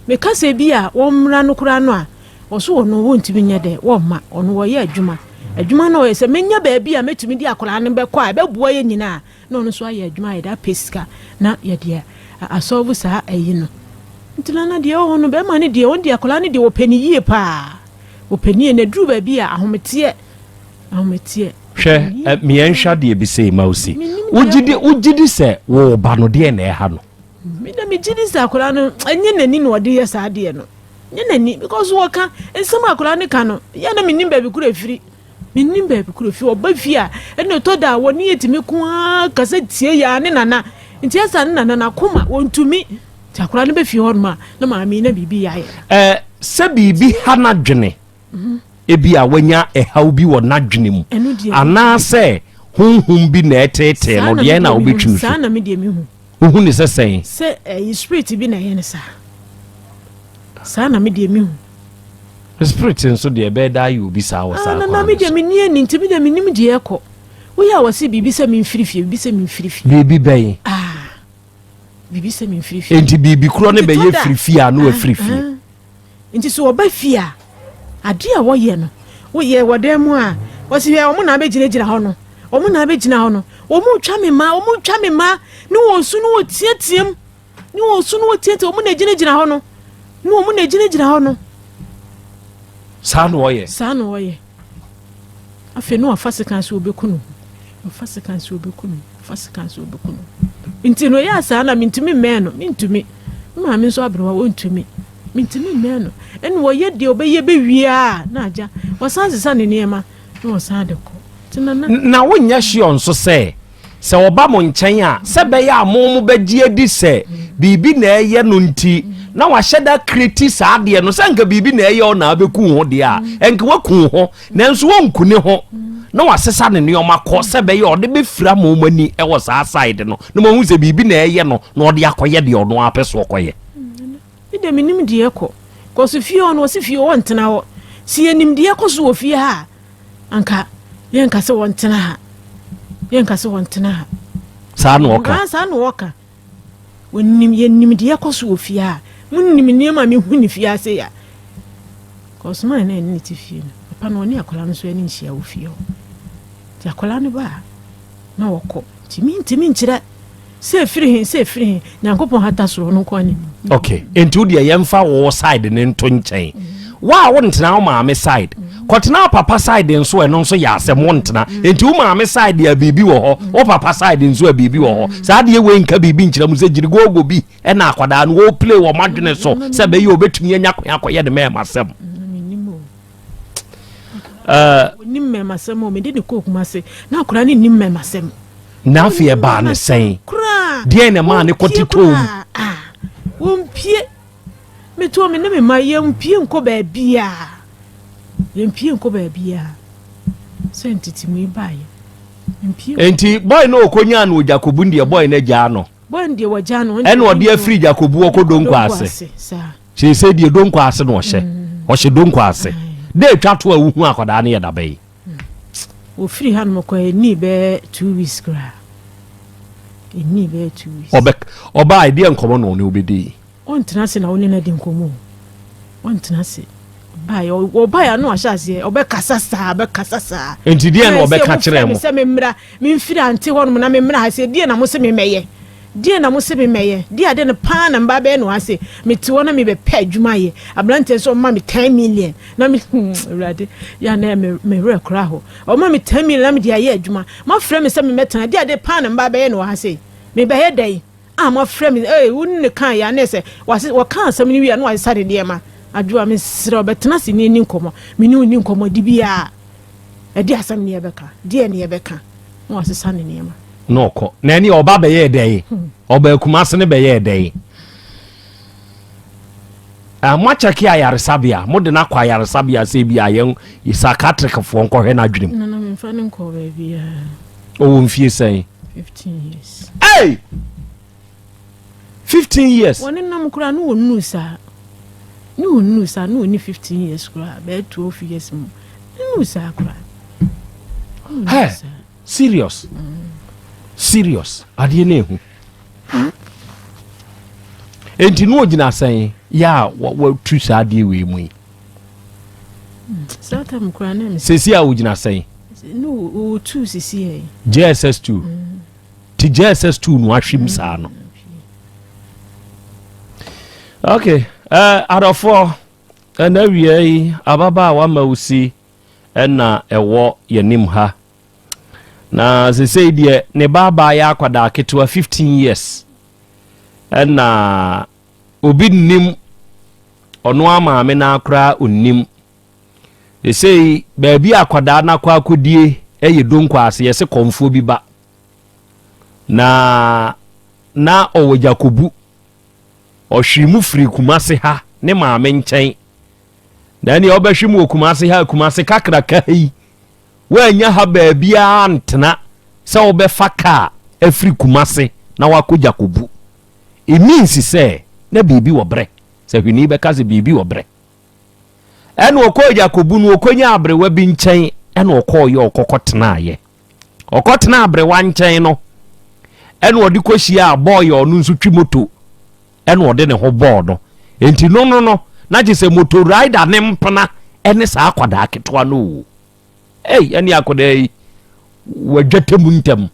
meka sɛ bi a wɔmmra no koraa no a wɔso wɔno wɔntumi nyɛ dɛ wɔmma ɔno wɔyɛ adwuma adwuma no ɔyɛ sɛ menya baabi a mɛtumi de akwadaa no bɛkɔ a ɛbɛboa yɛ nyinaa na ɔno nso ayɛ adwuma a yɛde apɛ sika na yɛde asɔlvo saa ayi no. Nti na deɛ ɛwɔ hɔ no bɛrima no deɛ ɔno deɛ akwadaa no deɛ wɔpɛ ne yie paa wɔpɛ ne yie na duru baabi a ahometeɛ ahometeɛ. Hwɛ mmiɛnhwɛ adeɛ bi sei ma wo si wogye di sɛ wo ba no deɛ na ɛha no. Me na megye di sɛ akwadaa no ɛnyɛ n'ani na ɔde yɛ saa adeɛ no nyɛ n'ani because wɔka nsɛm akwadaa no ka no yɛ na menim baabi koro efiri menim baabi koro efiri ɔba fie a ɛna ɛtɔ da a wɔne yɛ tumi ko ara kasa tie yɛ ne nana nti ɛsa ne nana n'akoma wɔntumi nti akwadaa no bɛ fie hɔ nom a na maame na biribi yɛ ayɛ. Ɛɛ sɛ biribi ha n'adwene ebi a wanya ɛhaw bi wɔ n'adwene mu anaasɛ honhom bi na ɛteetee no deɛ na wobɛtwi so. Saa na me deɛ mehu. Wohu ne sɛ sɛn? Sɛ ɛyi spirit bi na ɛyɛ ne saa. Saa na me deɛ mehu. Spirit nso deɛ ɛbɛyɛ daa yɛ obi saa wɔ saa kwan no so. Na me deɛ menni ani nti me deɛ menim deɛ ɛkɔ. Woyɛ a wɔse biribi sɛ memfiri fie, biribi sɛ memfiri fie. Biribi bɛn? Ah, biribi sɛ memfiri fie. Enti biribi korɔ ne bɛyɛ firi fie a na wafiri fie. Nti sɛ wɔba fie a, adeɛ a wɔyɛ no, woyɛ wɔ dan mu a, wɔsi hwɛ wɔn na abɛgyinagyina hɔ no, wɔn na abɛgyina hɔ no, wɔn retwa me mma, wɔn retwa me mma, ne wɔn su ne wɔn teateam, ne wɔn su ne wɔn teateam, wɔn na gyinagyina hɔ no, ne wɔn na gyinagyina hɔ no. Saa na wɔyɛ. Saa na wɔyɛ. Afei na wafa sekan sɛ ɔbɛku no, wafa sekan sɛ ɔbɛku no, wafa sekan sɛ ɔbɛku no. Nti no ɛyɛ saa na mentumi mmɛn no, mentumi. Me maame nso aberewa wɔntumi. Mentumi mmɛn no. Ɛna wɔyɛ deɛ ɔbɛyɛ bɛwie a na agya wɔsan sesa ne nneɛma na wɔsan de kɔ. Nti nana. Na wonyɛ sure nso sɛ Sɛ ɔba mo nkyɛn a, sɛ ɛbɛyɛ a mo mobɛgye adi sɛ biribi na ɛyɛ no nti na wahyɛ da kreti saa adeɛ no, sɛ anka biribi na ɛyɛ ɔ na abɛku wo ho deɛ a, ɛnka waku wo ho. Nanso wɔnku ne ho na wasesa ne nneɛma kɔ sɛ ɛbɛyɛ a ɔde bɛfira mo mo ani wɔ saa side no na moahu sɛ biribi na ɛyɛ no na ɔde akɔyɛ deɛ ɔno ara pɛ so ɔkɔyɛ. Me deɛ menim deɛ ɛkɔ kɔ so fie hɔ no, ɔse fie hɔ ɔntena hɔ. Sɛ yɛnim deɛ ɛkɔ so wɔ fie ha a, Anka yɛnka sɛ wɔntena ha. Yɛnka sɛ wɔntena ha. Saa na ɔka. Ah, saa na ɔka. Wɔnim yɛnim deɛ ɛkɔ so wɔ fie ha. Monim nneɛma a mehu ne fie ase ya. Kɔsoma na ɛne ne te fie no. Papa no ɔne akwadaa no nso ani nhyia wɔ fie hɔ. Nti akwadaa no ba a na wɔkɔ. Nti mentumi nkyerɛ sɛ ɛfiri he sɛ ɛfiri he Nyankopɔn hata soro no nko ara nim. Okay, nti wo deɛ yɛmfa wo side ne nto nkyɛn. Wo a wontena wo maame side, kɔtena wo papa side nso ɛno nso yɛ asɛm wontena. Nti wo maame side a biribi wɔ hɔ, wo papa side nso a biribi wɔ hɔ. Saa adeɛ wei nka biribi nkyerɛ mu sɛ gyirigogo bi ɛna akwadaa no wɔplay wɔ mo adwene so sɛ bɛyɛ obɛtumi anya kwan akɔyɛ ne mɛɛma asɛm. Ɔnim mmɛmasɛm o, mede ne kɔɔ Kumase na akwadaa no nnim mmɛmasɛm. Na afei ɛbaa ne sɛn? Deɛn na ɛmaa ne kɔtetɔɔ mu? Wɔmpie. Metoɔ me ne me mma yɛmpie nkɔ baabiara. Yɛmpie nkɔ baabiara. Sɛ ntetemu yi baeɛ. Mpie. Enti boy no ɔkɔnyaa no wɔ Jakobu no deɛ boy no agyaa no. Boy no deɛ wɔgyaa no. Ɛna ɔde afiri Jakobu ɔkɔ Donkɔ ase. Saa. Seesei deɛ donko ase na ɔhyɛ. Ɔhyɛ donko ase. Dɛ etwa to a wohu akwadaa no yɛ daba yi. Wɔfiri hanom kɔ ɛnii bɛyɛ 2 weeks koraa. Ɛnii bɛyɛ 2 weeks. Ɔbɛ ɔbaa ɛdeɛ nkɔmɔ na ɔne wobɛdi? Ɔntena ase na wo ne no adi nkɔmmɔ o. Ɔntena ase. Ɔbaeɛ, ɔbaeɛ a na wahyɛ aseɛ ɔbɛkasa saa, ɔbɛkasa saa. Nti deɛ na Ɛna ɔbɛka sɛ kyerɛ mofrɛ me mo? sɛ memmra, memfiri ante hɔnom na memmra ha sɛ deɛ na mo se memmɛyɛ, deɛ na mo se memmɛyɛ, deɛ ade no paa na mba bɛyɛ no ase. Mete hɔ na mebɛpɛ adwuma ayɛ. Aberanteɛ nso ɔma me 10 million na me Awurade yɛ na me me werɛ kora hɔ. Ɔma me 10 million na mede ayɛ adwuma. Mafrɛ me sɛ memmɛtena, deɛ ade paa na mba bɛyɛ no wɔ ha sei? Mebɛyɛ dɛn a mafrɛ me? Ee, wo ne kan yɛ anɛ sɛ wase wɔka asɛm no wie a na wasesa ne nneɛma. Adwoa, mesrɛ, ɔbɛtena ase ne ani nkɔmmɔ. Me ne wo ni nkɔmmɔ di biara ɛde asɛm ne yɛbɛka deɛ ne yɛbɛka na wasesa ne nneɛma. Na ɔkɔ na ɛne ɔba bɛyɛɛ dɛn? Ɔba Kumase ne bɛyɛɛ dɛn? Ah, moakyɛke ayaresabea? Mode no akɔ ayaresabea sɛ bi a yɛn psychiatricfoɔ nkɔhwɛ no adwene mu? Nana, memfa ne nkɔ baabiaa. Ɔwɔ mfie sɛn? 15 years. Hey! 15 years. Wɔne nam koraa ne wɔnnu saa, ne wɔnnu saa, ne wɔni 15 years koraa, bɛyɛ 12 years mu ne nu saa koraa. Ɔnnu Hey. saa. Serious, serious adeɛ no ɛhu. Enti ne ɔgyina sɛn yɛ a watu saa adeɛ wei mu yi? Saa tam koraa na me Sɛsi a wogyina sɛn? Ne wɔwɔ two sisi yɛ. JSS 2 ti JSS 2 no ahwem saa no. Okay, adɔfoɔ, ɛna awia yi ababaawa ma wo si ɛna ɛwɔ yɛnim ha na sesei deɛ ne baabaa yɛ akwadaa ketewa 15 years, ɛna obi nnim ɔno amaame no koraa onnim. Sesei baabi a akwadaa no akɔ akɔdie ɛyɛ donko ase. Yɛsɛ kɔmfoɔ bi ba na ɔwɔ Gyakobu. Ɔhwee mu firi Kumase ha ne maame nkyɛn na ɛneɛ ɔbɛhwe mu wɔ Kumase ha. Kumase kakraka yi, woanya ha baabiara ntena sɛ wobɛfa kaa afiri Kumase na wakɔ Gyakobu. It means sɛ na biribi wɔ berɛ sɛ hwene bɛka sɛ biribi wɔ berɛ. Ɛna ɔkɔɔ Gyakobu no, ɔkɔnya aberewa bi nkyɛn, ɛna ɔkɔɔyɛ ɔkɔkɔ tenaayɛ. Ɔkɔtena aberewa nkyɛn no, ɛna ɔde kɔhyia a bɔɔyɛ ɔno nso twi moto, ɛna ɔde ne ho bɔɔ no. Enti no na gye sɛ moto rider ne mpena ɛne saa akwadaa ketewa no o. Ei, ɛne akwadaa yi wadwata mu ntɛm,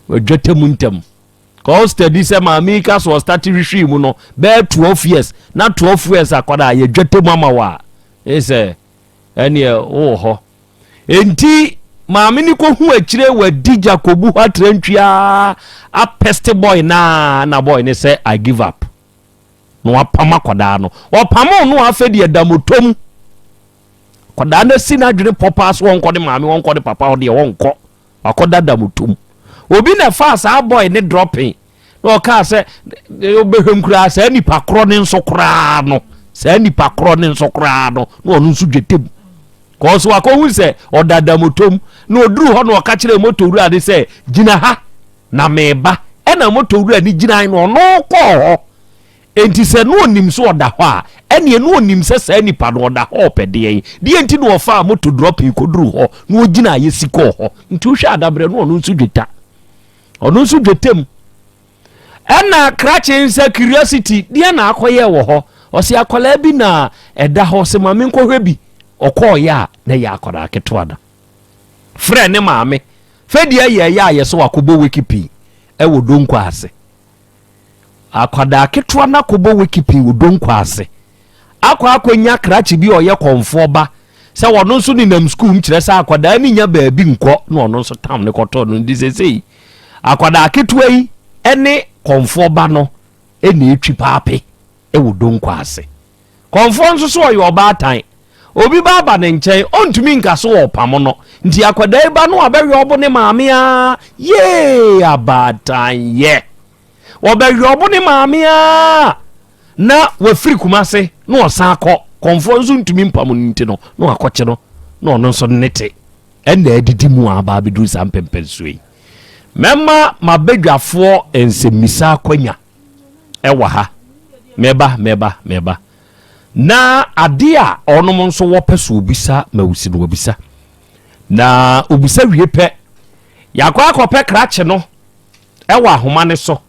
wadwata mu ntɛm. Kɔɔ steady sɛ maame yi ka so ɔstart hwehwee mu no bɛyɛ 12 years, na 12 years akwadaa yɛdwata mu ama wɔ a, ɛ sɛ ɛneɛ wowɔ hɔ. Enti maame ni kɔhu akyire wadi Jakobu hɔ atrantwia apɛste boy naa na boy ne sɛ, "I give up," na wapam akwadaa no. Ɔpam no afɛ deɛ da motom. Akwadaa no asi n'adwene pɔ paa so wɔnkɔ ne maame, wɔnkɔ ne papa hɔ deɛ, wɔnkɔ wakɔda da motom. Obi na ɛfaa saa boy ne dropping na ɔkaa sɛ wobɛhwɛm koraa saa nipa korɔ ne nso koraa no, saa nipa korɔ ne nso koraa no na ɔno nso dwetem kɔɔ so wakɔhu sɛ ɔdada motom. Na ɔduru hɔ na ɔka kyerɛ moto wura ne sɛ, "Gyina ha na meba." Ɛna moto wura ne gyina no, ɔno kɔɔ hɔ. Enti sɛ no onim so ɔda hɔ a, ɛneɛ no onim sɛ saa nipa no ɔda hɔ ɔpɛ deɛ yi deɛ. Nti na ɔfaa moto dropping kɔduru hɔ na ɔgyina ayɛ si kɔɔ hɔ. Nti wohwɛ adaberɛ no, ɔno nso dweta, ɔno nso dwetam. Ɛna krakye nsɛ curiosity deɛ na akɔyɛ wɔ hɔ. Ɔsɛ akwadaa bi na ɛda hɔ sɛ maame nkɔhwɛ bi. Ɔkɔɔyɛ a na ɛyɛ akwadaa ketewa da frɛ ne maame fɛdeɛ yɛyɛ a yɛsɛ wakɔbɔ wiki ɛwɔ donko ase. Akwadaa ketewa no akɔbɔ wiki wɔ donko ase akɔ akɔnya krakye bi a ɔyɛ kɔnfoɔ ba sɛ ɔno nso nenam sukuu mu, kyerɛ sɛ akwadaa no nya baabi nkɔ na ɔno nso tam ne kɔtɔ no. Nti sɛsei akwadaa ketewa yi ne kɔnfoɔ ba no ɛna ɛtwi paape ɛwɔ donko ase. Kɔnfoɔ nso so ɔyɛ ɔbaatan, obi ba aba ne nkyɛn, ɔntumi nka so wɔ ɔpam no. Nti akwadaa yi ba no abɛhwɛ ɔbo ne maame a yee abaatan yɛ ɔbɛhwɛ ɔbo ne maame a na wafiri Kumase na ɔsan kɔ. Kɔnfoɔ nso ntumi mpam no, nti no na wakɔkye no na ɔno nso ne te ɛna adidi mu a aba abɛduru saa mpɛmpɛnsuo yi. Mɛma mabadwafoɔ nsɛmmisa akwanya ɛwɔ ha. Meba, meba, meba. Na adeɛ a ɔnom nso wɔpɛ so obisa Mawusi no wabisa. Na obisa wie pɛ, yɛakɔ akɔpɛ krakye no ɛwɔ ahoma no so.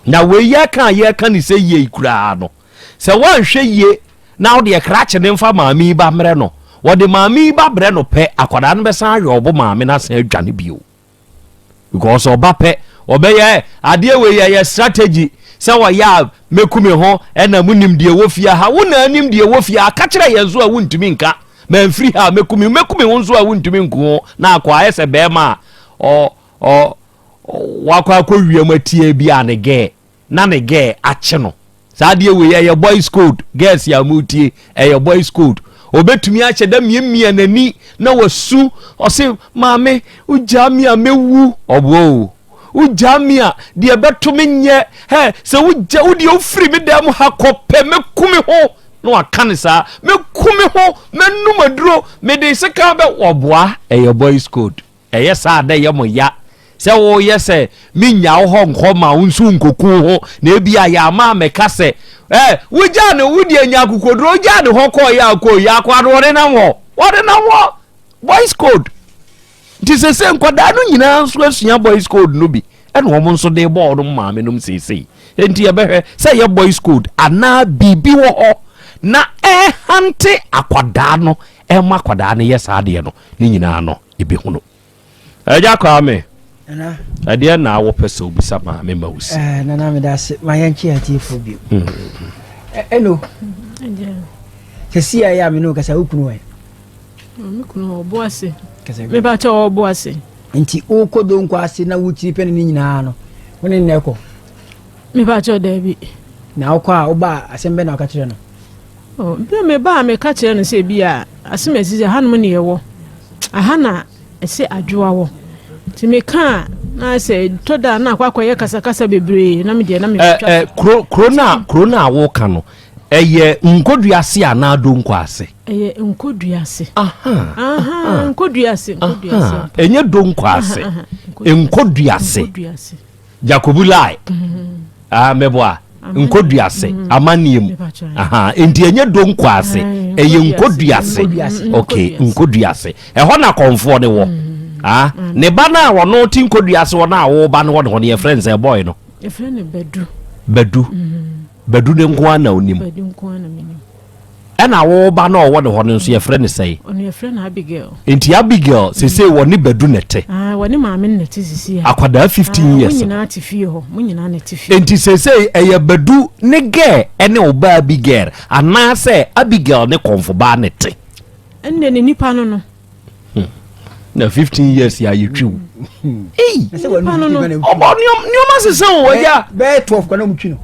Na wei yɛka a yɛka ne sɛ yie koraa no, sɛ woanhwɛ yie na wode krakye ne mfa maame yi ba mmerɛ no, wɔde maame yi ba brɛ no pɛ, akwadaa no bɛsan ayɛ ɔbo maame no asan adwane bio. Because ɔba pɛ, ɔbɛyɛ adeɛ wei yɛyɛ strategy sɛ wɔyɛ a mɛku me ho ɛna mo nim deɛ wɔ fie ha, wo na anim deɛ wɔ fie ha, ka kyerɛ yɛn nso a wontumi nka mamfiri ha mɛku me mɛku me ho nso a wontumi nku ho na akɔ ayɛ sɛ bɛrima a ɔ ɔ wakɔ akɔ wiem atie bi a ne gɛɛ na ne gɛɛ akye no. Saa adeɛ wei ɛyɛ boys code, girls yɛ amutie, ɛyɛ boys code. Obetumi ahyɛ dɛ miamia n'ani na wasu, ɔse maame wogyaa mi a mɛwu, ɔboa o, wogyaa mi a deɛ ɛbɛto me nyɛ hɛ, sɛ wogya wodeɛ wofiri me dan mu ha kɔ pɛ mɛku me ho, na waka ne saa, mɛku me ho, mɛnum aduro, mede sika bɛ, ɔboa, ɛyɛ boys code. Ɛyɛ saa dɛ yɛ mo ya sɛ woyɛ sɛ menya wo hɔ nkɔ ma wo nso nkoku ho, na ebi a yɛ ama mɛka sɛ ɛ wogyaa ne wo deɛ nya akokoduro, wogyaa ne hɔ kɔɔ yɛ akɔ yɛ akɔ ano, wɔde nam hɔ, wɔde nam hɔ, boys code. Nti sese nkwadaa no nyinaa nso asua boys code no bi, ɛna wɔn nso de bɔɔl no maame nom seesei. Nti yɛbɛhwɛ sɛ yɛ boys code anaa biribi wɔ hɔ na ɛhante akwadaa no, ɛma akwadaa no yɛ saa adeɛ no ne nyinaa no ebɛhunu. Ɛgya Kwame, ɛdeɛ na wopɛ sɛ obisa maame ma wo si? Nana, meda ase. Ma yɛnkye atiefoɔ bio. Ɛno sɛsi a ɛyɛ a me ne wo kasa, wo kunu ɛ? Me kunu ɔbo ase, mebakyɛ ɔbo ase. Nti wokɔ Donko ase na wokyiri pɛ no ne nyinaa no, wo ne nnɛ kɔ? Mebakyɛ daabi. Na wokɔ a woba a, asɛm bɛ na woka kyerɛ no? Bi meba a meka kyerɛ no sɛ bi a asɛm asi sɛ hanom ne yɛwɔ aha na ɛsɛ adwoa wɔ, nti meka a na sɛ tɔ da na akɔ akɔyɛ kasakasa bebree na medeɛ na metwa. Kuro kuro na kuro na woka no, ɛyɛ Nkodua ase anaa Donko ase? Ɛyɛ Nkodua ase. Nkodua ase, Nkodua ase. Ɛnyɛ Donko ase, Nkodua ase, Jacobu Lai ah, mɛboa Nkodua ase amanneɛ mu. Nti ɛnyɛ Donko ase, ɛyɛ Nkodua ase. Ok, Nkodua ase ɛhɔ na kɔnfoɔ ne wɔ. Ah, ne ba no a ɔno te Nkodua ase hɔ no a woba no wɔ ne hɔ no, yɛfrɛ no sɛ bɔɔy no? Yɛfrɛ no Badu. Badu. Badu ne nko ara na onim? Badu nko ara na menim. Ɛna wo ba no a ɔwɔ ne hɔ no nso yɛfrɛ no sɛn? Ɔno yɛfrɛ no Abigail. Nti Abigail sesei wɔne Badu na ɛte? Ah, wɔne maame no na ɛte sisi a. Akwadaa 15 years. Mo nyinaa te fie hɔ, mo nyinaa na ɛte fie. Nti sesei ɛyɛ Badu ne girl ɛne ɔbaa Abigail anaasɛ Abigail ne kɔnfobaa na ɛte? Ɛnna ne nipa no no. Na 15 years yɛ ayɛ twiw. Ei! Ɔbɔ nneɛma sese o, agya. Bɛyɛ 12 kwan na wɔn twi no.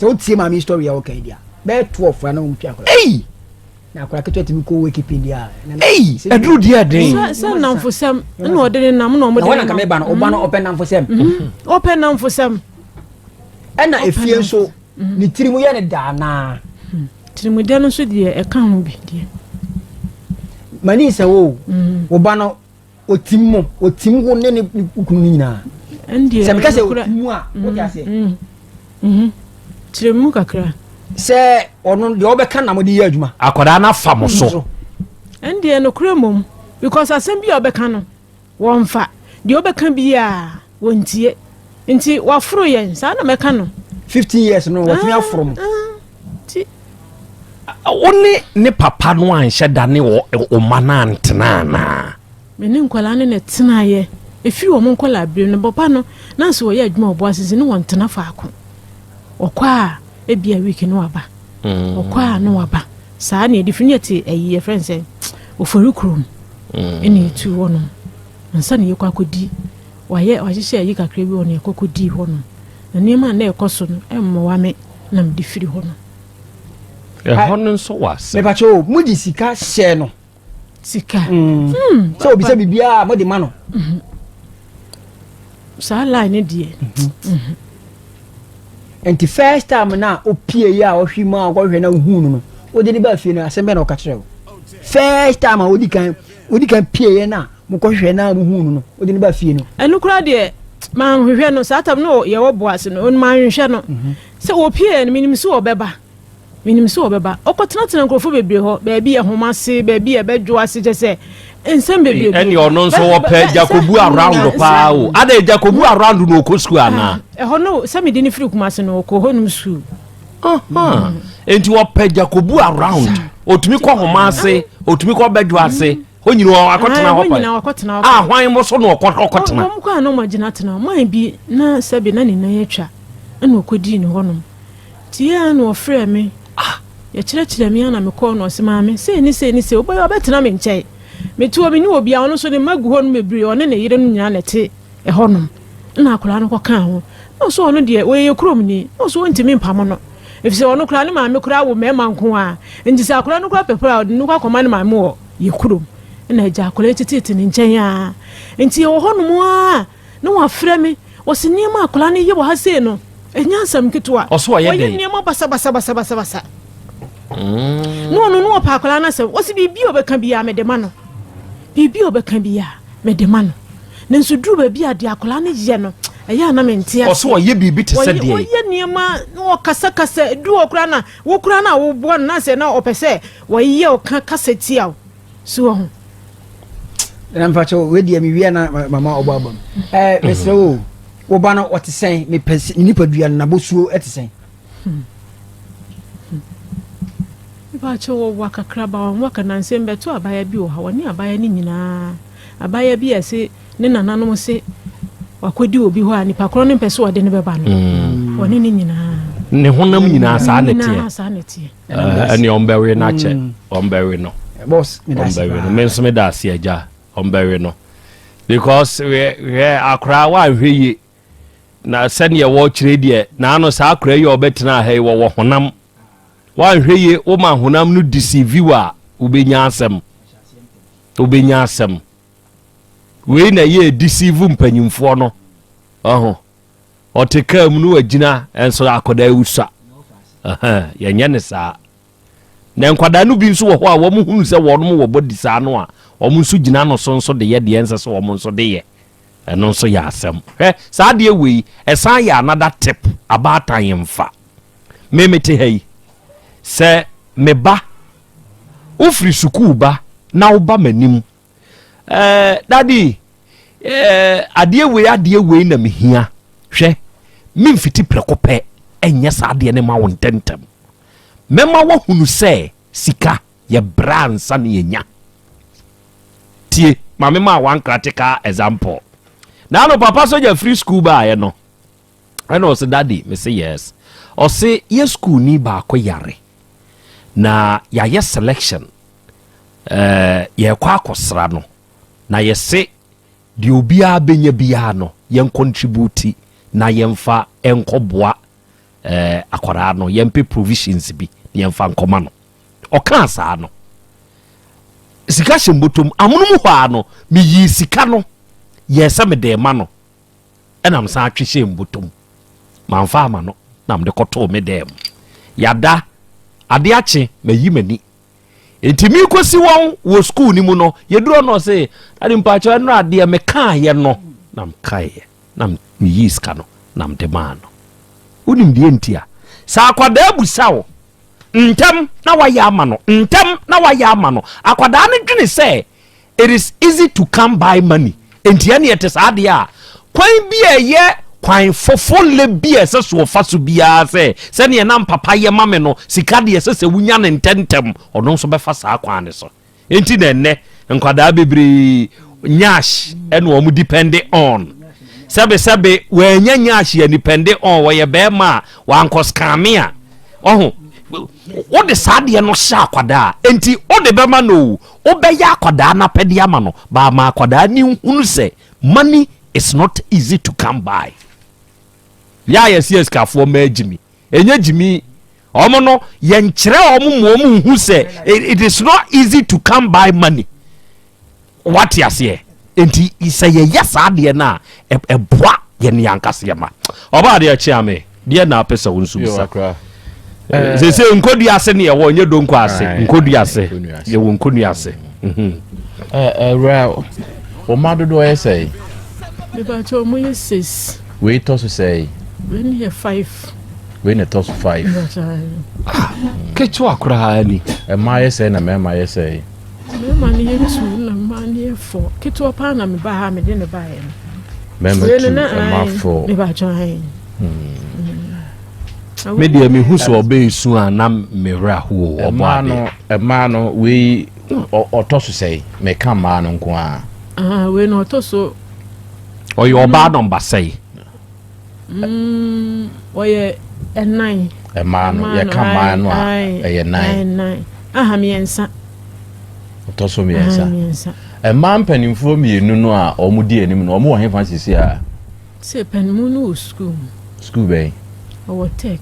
Sɛ wotie maame story a wɔka yi deɛ, bɛyɛ 12 na wɔn twi akwadaa. Ei! Na akwadaa ketewa tumi kɔ wake pin deɛ a. Ei! Ɛduru deɛ den. Sɛ nnamfosɛm na ɔde ne nam na ɔmo de ne nam. Na wɔn na nka meba no, ɔba no ɔpɛ nnamfosɛm. Ɔpɛ nnamfosɛm. Ɛna efie nso ne tiri mu yɛ ne daa naa. Tirimudɛ no nso deɛ ɛka ho bi deɛ. Mani sɛ wo wo ba no otim mo, otim wo ne ne kunu no nyinaa. Sɛ meka sɛ otim mu a, wote aseɛ? Kyerɛ mu kakra. Sɛ ɔno deɛ ɔbɛka na mode yɛ adwuma. Akwadaa no afa mo so. Ɛndeɛ nokorɛ mmom, because asɛm bi a ɔbɛka no wɔmfa, deɛ ɔbɛka biara wɔntie, nti waforo yɛn, saa na mɛka no. 15 years no watumi aforo mo. Nti wo ne ne papa no anhyɛ da ne ɔma no antena anaa? Me ne nkwadaa no na ɛtenaeɛ ɛfiri wɔn nkwadaa bere no. Papa no na nso wɔyɛ adwuma wɔ Boase nti ne wɔntena faako. Ɔkɔ a ebia week no waba, ɔkɔ a no waba. Saa na yɛde firi ne yɛte ayi yɛfrɛ no sɛ Ofori kurom ɛna yɛtu hɔ nom ansa na yɛkɔ akɔdi, wayɛ wahyehyɛ ayi kakra bi wɔ no, yɛkɔ kɔdii hɔ nom. Na nneɛma a na ɛkɔ so no ɛmmoa me na mede firi hɔ no. Ɛhɔ no nso wɔ asɛm. Mepakyɛ o, mode sika hyɛ no? Sika. Sɛ obi sɛ biribiara mode ma no? Saa line no deɛ. Nti first time na opie yi a ɔhwe mu a ɔkɔhwɛ na ohuu no no, wode ne baa fie no, asɛm bɛn na ɔka kyerɛ wo? First time a wodi kan pie yɛ na mokɔhwɛ na muhuu no no, wode ne baa fie no. Ɛno koraa deɛ. Manhwehwɛ no saa tam no yɛwɔ bo ase no, manhwehwɛ no. Sɛ wɔpie no, menim sɛ ɔbɛba. Menim sɛ ɔbɛba. Ɔkɔtenatena nkurɔfoɔ bebree hɔ, baabi yɛ homa ase, baabi yɛ bɛdwo ase, kyɛ sɛ nsɛm bebree. Ɛne ɔno nso wɔpɛ Jacobu around paa o. Ada Jacobu around na ɔkɔ sukuu anaa? Ɛhɔ no, sɛ mede no firi Kumase no, ɔkɔ hɔnom sukuu. Enti wɔpɛ Jacobu around. Ɔtumi kɔ homa ase, ɔtumi kɔ bɛdwo ase. Hɔ nyina wakɔtena hɔ pa. A hwan mo so na ɔkɔtena? Wɔn kɔ a na wɔn agyina tena. Man bi na sɛbi na ne nan atwa, ɛna ɔkɔdii ne hɔnom. Nti yɛ a na ɔfrɛɛ me, yɛkyerɛkyerɛɛ me a na mekɔɔ no, ɔse maame sei ne sei ne sei, wobɛyɛ ɔbɛtena me nkyɛn. Mete hɔ menni obiara, ɔno nso ne mma gu hɔ nom bebree, ɔne ne yere no nyinaa na ɛte ɛhɔ nom. Ɛna akwadaa no kɔkaa ho, na ɔse ɔno deɛ ɔyɛ yɛ kurom ni, na ɔse ɔntumi mpamo no, ɛfiri sɛ ɔno koraa ne maame koraa wo mmarima nko ara, nti sɛ akwadaa no koraa pɛ koraa a ɔde no kɔ akɔma ne maame wɔ yɛ kurom. Ɛna agya akwadaa yi teteete ne nkyɛn ara, nti yɛwɔ hɔ nom ara. Na wafrɛ me, ɔse nneɛma a akwadaa no yɛ wɔ ha sei no, ɛnyɛ asɛm ketewa. Ɔse ɔyɛ Ɔyɛ dɛn? nneɛma basabasabasabasa. Na ɔno no ɔpɛ akwadaa no asɛm. Ɔse biribi a ɔbɛka biara mede ma no. Biribi a ɔbɛka biara mede ma no. Nanso duru baabi a deɛ akwadaa no yɛ no, ɛyɛ a na mente Ɔse aseɛ. ɔyɛ biribi te sɛ Ɔyɛ deɛn? ɔyɛ nneɛma na ɔkasakasa. Duru hɔ koraa na wo koraa na woboa no na sɛ na ɔpɛ sɛ ɔyɛ ɔka kasa tia wo. So wahu? Na mpakyɛ wei deɛ mewie na mama ɔbɔ aba mu. Ɛɛ mesrɛ wo wo ba no ɔte sɛn mepɛ ne nipadua no n'abɔsuo te sɛn? Mpakyɛ wɔwa kakraba wɔn waka nansa mbɛto abaya bi wɔ ha wɔne abaya no nyinaa abaya bi a ɛse ne nananom se wakɔdi obi hɔ a nipa korɔ no mpɛ sɛ ɔde no bɛba no wɔne ne nyinaa ne honam nyinaa saa na ɛteɛ saa na ɛteɛ. Ɛne ɔmbɛwe no akyɛ mm. ɔmbɛwe no ɔmbɛwe no me nso meda ase agya ɔmbɛwe no because hwɛ akora wanhwɛ yie na sɛdeɛ wɔkyerɛ deɛ naano saa akora yi a ɔbɛtena ha yi wɔwɔ honam wanhwɛ yie woma honam no deceive wo a wobɛnya asɛm wobɛnya asɛm wei na ɛyɛ deceive mpanyimfoɔ no ɔho Ɔte kaa mu no wagyina nso akwadaa yi sua. Yɛnyɛ ne saa. Na nkwadaa no bi nso wɔ hɔ a wɔn hunu sɛ wɔn wɔ bɔdi saa no a, wɔn nso gyina no so nso de yɛ deɛ ɛnsɛ sɛ wɔn nso de yɛ. Ɛno nso yɛ asɛm. Hwɛ, saa adeɛ wei, ɛsan yɛ another tip, abaatan mfa. Me mete ha yi, sɛ me ba, wofiri sukuu ba na woba m'anim Ɛɛ daddy, ɛɛ adeɛ wei adeɛ wei na mehia. Hwɛ, memfiti prɛko pɛ ɛnyɛ saa adeɛ no ma wo ntɛmntɛm. Mɛma woahunu sɛ sika yɛbrɛ ansa na yɛnya. Tie, ma mema one critical example. Naano papa sogya firi sukuu baeɛ no, ɛna ɔse daddy, mese yes. Ɔse yɛ sukuuni baako yare na yɛayɛ selection eh, yɛrekɔ akɔsra no na yɛse deɛ obiara bɛnya biara no yɛn contribute na yɛmfa nkɔboa eh, akwadaa no yɛmpɛ provisions bi na yɛmfa nkɔma no ɔkaa saa no sika hyɛ mbɔtɔm amonom hɔ a no meyii sika no yɛɛ sɛ mede ma no ɛna mesan atwe hyɛɛ mbɔtɔm mamfa ama no na mede kɔtoo me dɛm yada ade akye mayi m'ani Enti merekɔsi wɔn wɔ sukuu no mu no, yɛduru hɔ no ɔse, Daddy mpakyɛw ɛnora adeɛ mekaeɛ no na mekaeɛ na meyii sika no na mede maa no. Wonim deɛ nti a? Sɛ akwadaa busa wo ntɛm na wayɛ ama no, ntɛm na wayɛ ama no, akwadaa no dwene sɛ It is easy to come by money. Enti ɛne ɛte saa deɛ a, kwan bi a ɛyɛ kwan fofole bi a ɛsɛ so ɔfa so biara sɛ sɛdeɛ na papa yɛ ma me no, sika deɛ ɛsɛ sɛ wonya no ntɛmntɛm, ɔno nso bɛfa saa kwan no so. Enti na ɛnnɛ nkwadaa bebree nyash ɛna wɔn depend on. Sɛbesɛbe wɔanya nyash yɛ depend on wɔyɛ bɛrima a wankɔ scam a ɔho wode saa adeɛ no hyɛ akwadaa enti wode bɛma no o Wobɛyɛ akwadaa no apɛdeɛ ama no but ma akwadaa no nhunu sɛ money is not easy to come by. Yɛ a yɛse asikafoɔ mmaa gyimi, ɛnyɛ gyimi. Wɔn no yɛnkyerɛ wɔn ma wɔn nhu sɛ it is not easy to come by money. Wate aseɛ? Nti sɛ yɛyɛ saa adeɛ no a, ɛboa yɛn yɛn ankasa yɛn ma. Ɔbaa adeɛ kye ame, deɛ na apɛ sɛ wo nso bisa. Sese nkodua ase ne yɛwɔ nyɛ donko ase, nkodua ase, yɛwɔ nkodua ase. Ɛwura, wɔn ma dodoɔ yɛ sɛn? Mepakyɛw ɔmo yɛ sis. Wei tɔ so sɛe? Wei no yɛ five. Wei na ɛtɔ so five. Ah, ketewa koraa ni. Mmaa yɛ sɛe na mmarima yɛ sɛe? Mmarima no yɛ two na mmaa no yɛ four. Ketewa paa na meba ha mede ne baeɛ no. Mmarima two, mmaa four. Mepakyɛw ayi. Me deɛ mehu sɛ ɔbɛyɛ su a na me werɛ aho o ɔbɔ adeɛ. Mmaa no wei ɔtɔ so sɛe? Meka mmaa no nko ara. Ah, wei no ɔtɔ so. Ɔyɛ ɔbaa nɔmba sɛe? Mm, ɔyɛ ɛnan. Mmaa no yɛka mmaa no a ɛyɛ nan. Nan. Aha mmiɛnsa. Ɔtɔ so mmiɛnsa. Mmaa mpanimfoɔ mmienu no a wɔn di anim no wɔn wɔ hefa sisi a? Sɛ panimu no wɔ sukuu mu. Sukuu bɛn? Ɔwɔ tech.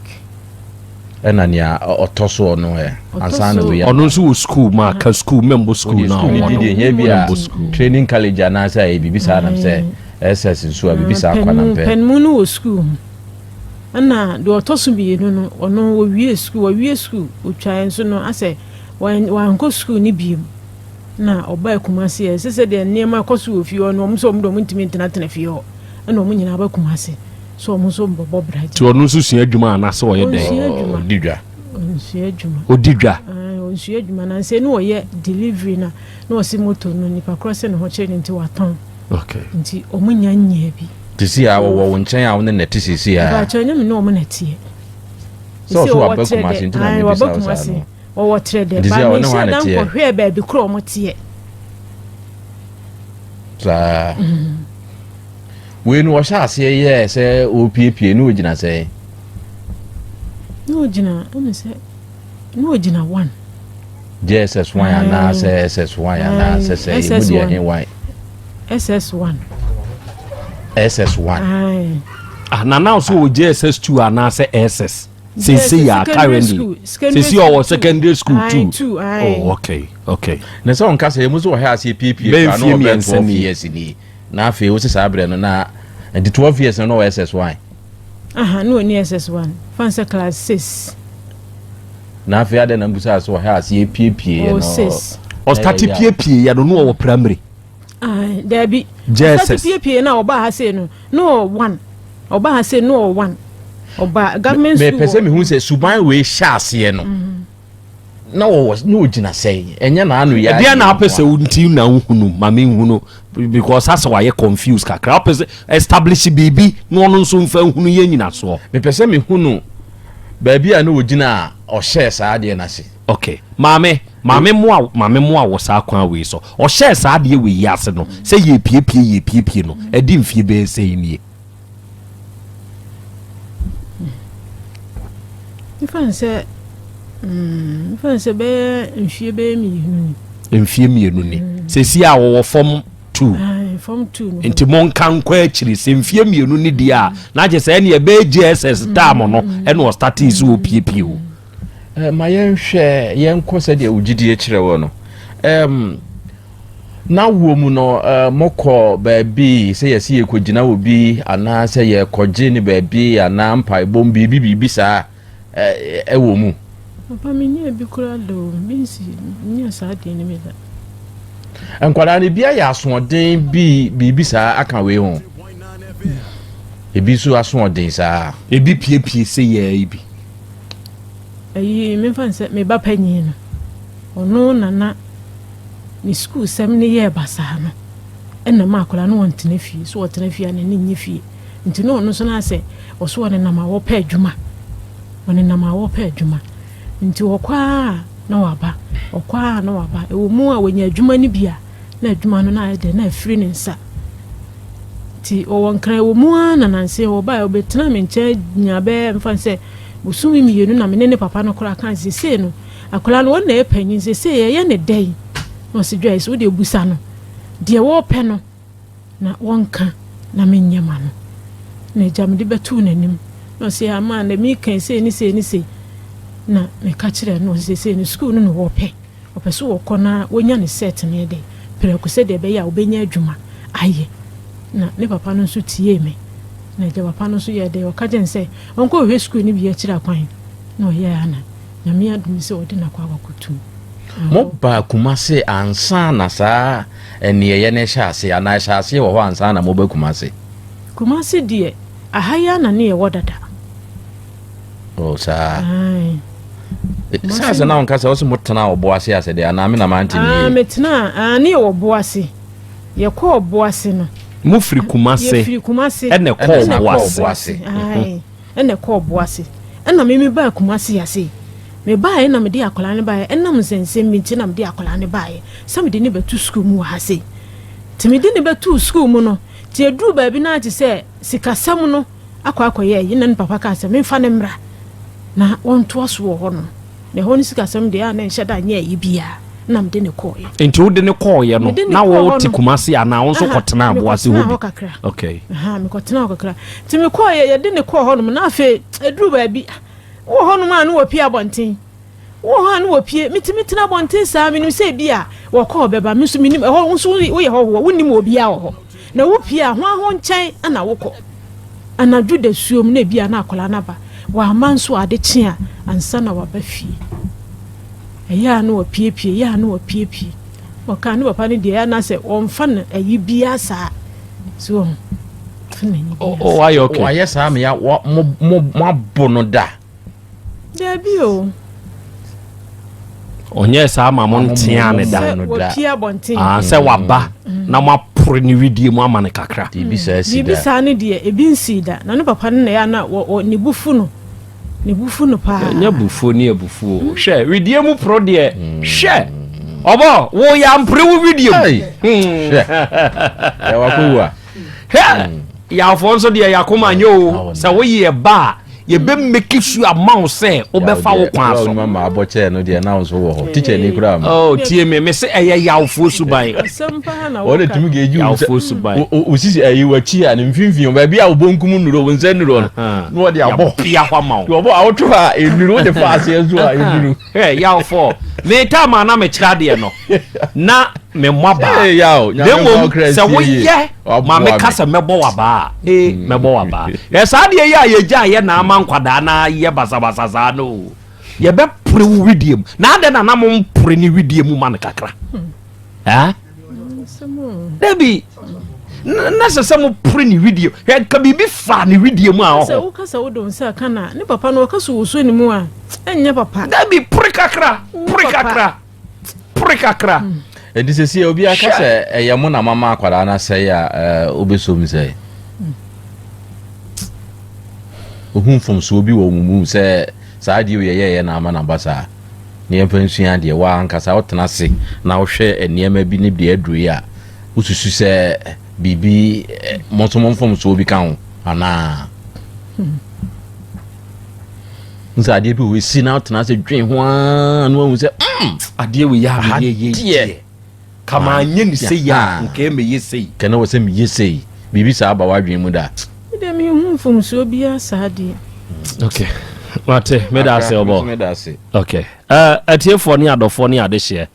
Ɛna nea ɔtɔ soɔ no ɛ ansa na wei. Ɔno nso wɔ sukuu mu a ka sukuu mɛmbɔ sukuu na ɔwɔ no. Deɛ hia bi a training college anaasɛ ɛyɛ biribi saa nam sɛ SS nso a biribi saa kwa nam pɛ. Panimu no wɔ sukuu mu ɛna deɛ ɔtɔ so mmienu no ɔno wɔwie sukuu wɔwie sukuu ɔtwaeɛ nso no asɛ wankɔ sukuu no biem na ɔbaa Kumasi ɛ sɛ sɛ deɛ nneɛma kɔ so wɔ fie hɔ no wɔn nso wɔn deɛ wɔn ntumi ntenatena fie hɔ ɛna wɔn nyinaa ba Kumasi. So ɔmo nso bɛbɔ bra gya. Ti ɔno nso sua adwuma anaasɛ ɔyɛ dɛn? Ɔnsua adwuma. Ɔdi dwa. Ɔnsua adwuma. Ɔdi dwa. Ɔnsua adwuma na nsɛ ne ɔyɛ delivery na na ɔsi moto no nipa korɔ sɛ ne ho kyerɛ ne nti watɔn. Okay. Nti ɔmo nya nyɛ bi. Te si a wɔwɔ wo nkyɛn a wo ne na te sisi a. Mpakyɛ ɛnyɛ me ne ɔmo na teɛ. Sɛ ɔso waba Kumasi nti na mebisa wo saa no. Wɔwɔ trɛ dɛ. Ba me nhyɛ da nkɔhwɛɛ baabi korɔ ɔmo teɛ. Saa. Wei no ɔhyɛ aseɛ yɛɛ sɛ ɔrepiepie ne ɔgyina sɛn? Ne ɔgyina ɛne sɛ ne ɔgyina one. JSS one anaasɛ SS one anaasɛ sɛ emu deɛ he one? SS one. SS one. Ah, na now so wɔ JSS two anaasɛ SS? Sese ya currently. Sese ɔwɔ secondary school two. Oh, okay, okay. Na sɛ ɔnka sɛ emu sɛ ɔhyɛ aseɛ piepie kora na ɔbɛ 12 years ni. Na afei wose saa berɛ no na nti 12 years no na ɔwɔ SS1? Aha, na ɔni SS1, fa sɛ class 6. Na afei adɛn na mbusaa sɛ ɔhɛ aseɛ piepie yɛ no? 6. Ɔstate piepie yɛ no na ɔwɔ primary? Daabi. JSS. Ɔstate piepie na ɔbaa ha sei no na ɔwɔ 1. Ɔbaa ha sei no ɔwɔ 1. Ɔbaa government school. Mepɛ sɛ mehu sɛ suban wei hyɛ aseɛ no. Mm. na wɔwɔ na ogyina sɛn ɛnyɛ n'ano yɛ ɛdeɛ na apɛ sɛ nti na wohunu ma menhunu because asɛ wayɛ confused kakra wopɛ sɛ establish biribi na ɔno nso mfa nhunu yɛ nyinasoɔ. Mepɛ sɛ mehunu baabi a na ogyina a ɔhyɛɛ saa adeɛ no ase. Ok maame maame moa maame moa wɔ saa kwan wei so ɔhyɛɛ saa adeɛ wei yi ase no sɛ yɛrepiepie yɛrepiepie no ɛdi mfie bɛyɛ sɛn nie. Mefa no sɛ mm, mefa no sɛ bɛyɛ mfie bɛyɛ mmienu ni. Mfie mmienu ni. Mm. Sɛsi a wɔwɔ fam two. Fam two no. Nti mo nka nkɔ akyiri sɛ mfie mmienu ni deɛ a na kyerɛ sɛ ɛne ɛbɛyɛ JSS mm. taam no ɛna ɔstartee sɛ ɔpiepie o. Eh, ma yɛnhwɛ yɛnkɔ sɛdeɛ wo gyidie kyerɛ wɔ no. Um, N'awoɔ mu no, mokɔ baabi sɛ yɛse yɛkɔgyina wɔ bi anaasɛ yɛkɔgye ne baabi anaa mpaebɔ mu biribi biribi saa ɛwɔ mu? Papa menyɛɛ bi koraa da o, mensi menyɛɛ saa adeɛ no bi da. Nkwadaa no bi ayɛ asoɔden bi biribi saa aka wei ho? Ebi nso asoɔden saa. Ebi piepie sɛ yɛɛ bi. Ayi memfa no sɛ me ba panyin no, ɔno na na ne sukuusɛm no yɛɛ basaa no, ɛna ma akwadaa no ɔntena fie. So ɔtena fie a n'ani nnye fie. Nti na ɔno nso no asɛ ɔso ɔnenam a wɔpɛ adwuma. Ɔnenam a wɔpɛ adwuma. Nti ɔkɔ a na waba, ɔkɔ a na waba. Ɛwɔ mu a wɔnya adwuma no bi a, na adwuma no na ayɛ dɛ na afiri ne nsa. Nti ɔwɔ nkran wɔ mu ara na nanse ɔbaeɛ ɔbɛtenaa me nkyɛn nyaa bɛyɛ mfa no sɛ bosome mmienu na me ne ne papa no koraa kaa sesei no akwadaa no wɔn na ɛyɛ panyin sesei yɛyɛ ne dɛn na ɔse Joyce wo deɛ busa no deɛ wɔpɛ no na wɔnka na menyɛ ma no na agya mede bɛtoo n'anim na ɔse ama na meka sei ne sei ne sei na meka kyerɛ no ɔse sesei no sukuu no na wɔpɛ. Ɔpɛ sɛ ɔkɔ na wanya ne sɛt no yɛ dɛ prɛko sɛdeɛ ɛbɛyɛ a ɔbɛnya adwuma ayɛ. Na ne papa no nso tiee me. Na agya papa no nso yɛɛ dɛ, ɔka kyerɛɛ no sɛ ɔnkɔhwehwɛ sukuu no bi akyiri akwan. Na ɔyɛɛ a na Nyame adom sɛ ɔde no akɔ akɔto mu. Mobaa Kumase ansa na saa nneyɛeɛ no rehyɛ aseɛ anaa ɛhyɛɛ aseɛ wɔ hɔ ansa na moreba Kumase? Kumasi deɛ, aha yi ara na ne yɛwɔ dada. Oh, saa. Saa sɛ na wonka sɛ wose motena ɔbo ase asɛ deɛ anaa me na mante ne yie. Metena, ah, ne yɛwɔ ɔbo ase. Yɛkɔ ɔbo ase no. Mofiri Kumase. Yɛfiri Kumase. Ɛna ɛkɔ ɔbo ase. Ɛna ɛkɔ ɔbo ase. Ɛna me mebaa Kumase ase. Mebaeɛ na mede akwadaa no baeɛ. Ɛnam nsɛnsɛm bi nti na mede akwadaa no baeɛ. Sɛ mede no bɛto sukuu mu wɔ ha sei. Nti mede no bɛtoo sukuu mu no, nti ɛduruu baabi no ara te sɛ sikasɛm no akɔ akɔyɛ ayi na ne papa kaa sɛ memfa no mmra na wɔntoa so wɔ hɔ nom. Na ɛhɔ no sikasɛm deɛ a na ɛnhyɛ da nyɛ ayi biara na mede no kɔɔeɛ. Nti wode no kɔɔeɛ no, Mede no na kɔɔ hɔ wote no. Kumasi anaa wo nso Aha, kɔtenaa Aboase hɔ mekɔtenaa bi? hɔ kakra. Okay. Aha, mekɔtenaa hɔ kakra. Nti mekɔɔeɛ, yɛde no kɔɔ hɔnom na afei ɛduruu baabi, wɔ hɔnom a na wɔpue abɔnten. Wowɔ hɔ a na wɔpue. Metumi tena abɔnten saa, menim sɛ ebia wɔkɔ wɔbɛba. Me nso menim, ɛhɔ wo nso woyɛ hɔhoɔ, wonnim obiara wɔ hɔ. Na wopue a, hwan ho nkyɛn na wokɔ? Anadwo dasuom na ebia na akwadaa no aba. Wamma nso a, ade kye a, ansa na waba fie. Ɛyɛ a na wapiepie, ɛyɛ a na wapiepie. Ɔkaa ne papa no deɛ, ɛyɛ a na sɛ wɔmfa no ayi biara saa. So wɔn, fa no ayi biara saa. Wayɛ okay. Wayɛ saa ma ya, mo, mo, moabo no da. Dabi o. Ɔnyɛɛ saa ma mo nteaa ne da. Sɛ wapue abɔnten. Ah, sɛ waba na moapore ne wedeɛ mu ama no kakra. Biribi saa si da. Biribi saa no deɛ, ebi nsii da. Na ne papa no na ɛyɛ a na ne bo fu no. Ne bo fu no paa. Ɛnyɛ abufuo ne abufuo. Hwɛ, wedeɛ mu poro deɛ, hwɛ! Ɔbɔ, wo yɛ ampere wo wedeɛ mu. Hwɛ, yɛ wakɔwu a. Hwɛ! Yawfoɔ nso deɛ yakoma nyɛ o. Sɛ woyɛ ba a, yɛbɛ make sure ama wo sɛ wobɛfa wo kwan so. Ɔnuma ma abɔ kyɛɛ no deɛ na nso wɔ hɔ. Teacher ni koraa ma. Oh, tie me, me se ɛyɛ yawfoɔ suban. Wɔn tumi gauge yawfoɔ suban. O sisi ɛyi wakyi a ne mfimfini baabi a obonkum nnuro wo nsa nnuro no. Na wɔde abɔ. Yapia hɔ ama wo. Wɔbɔ awotwe hɔ a nnuro wode fa aseɛ nso a nnuro. Hwɛ yawfoɔ, me time a na mekyerɛ adeɛ no, na me mmɔ abaa. Na mmom sɛ woyɛ ma meka sɛ mɛbɔ w'abaa a, ee mm. mɛbɔ w'abaa. Hwɛ saa adeɛ yi a yɛgya yɛ na ama nkwadaa na yɛ basabasa saa no o. Yɛbɛpore wo widie mu. Na adɛn na na mompore ne widie mu ma no kakra? Hmm. Dabi na sɛ sɛ mopore ne widie hwɛ nka biribi fa ne widie mu a ɔhɔ. Sɛ woka sɛ wode wo nsa ka na ne papa no ɔka so wɔ ne mu a ɛnyɛ papa. Dabi pore kakra pore kakra pore kakra. Hmm. Ɛnti sɛ sɛ obi aka sɛ ɛyɛ mo na mama akwadaa no asɛe a wobɛsom sɛ ohu mfomsoɔ bi wɔ mo mu sɛ saa adeɛ yɛyɛyɛ na ama no aba saa. na yɛmfa nsua adeɛ. Wo ankasa wotena ase na wohwɛ nneɛma bi ne deɛ aduru yi a, wosusu sɛ biribi mo nso mo mfomsoɔ bi ka ho anaa? N sɛ adeɛ bi wɔ esi na wotena ase dwen ho ara na wahu sɛ mm, adeɛ wei yɛ a meyɛ yɛ deɛ ka manyɛ ne sei a nka mɛyɛ sei. Kɛ na wɔ sɛ meyɛ sei. Biribi saa aba w'adwene mu da? Me deɛ menhu mfomsoɔ biara saa deɛ. Ok mate meda ase ɔbɔ. Meda ase. Ok uh, atiefoɔ ne adɔfoɔ ne adehyeɛ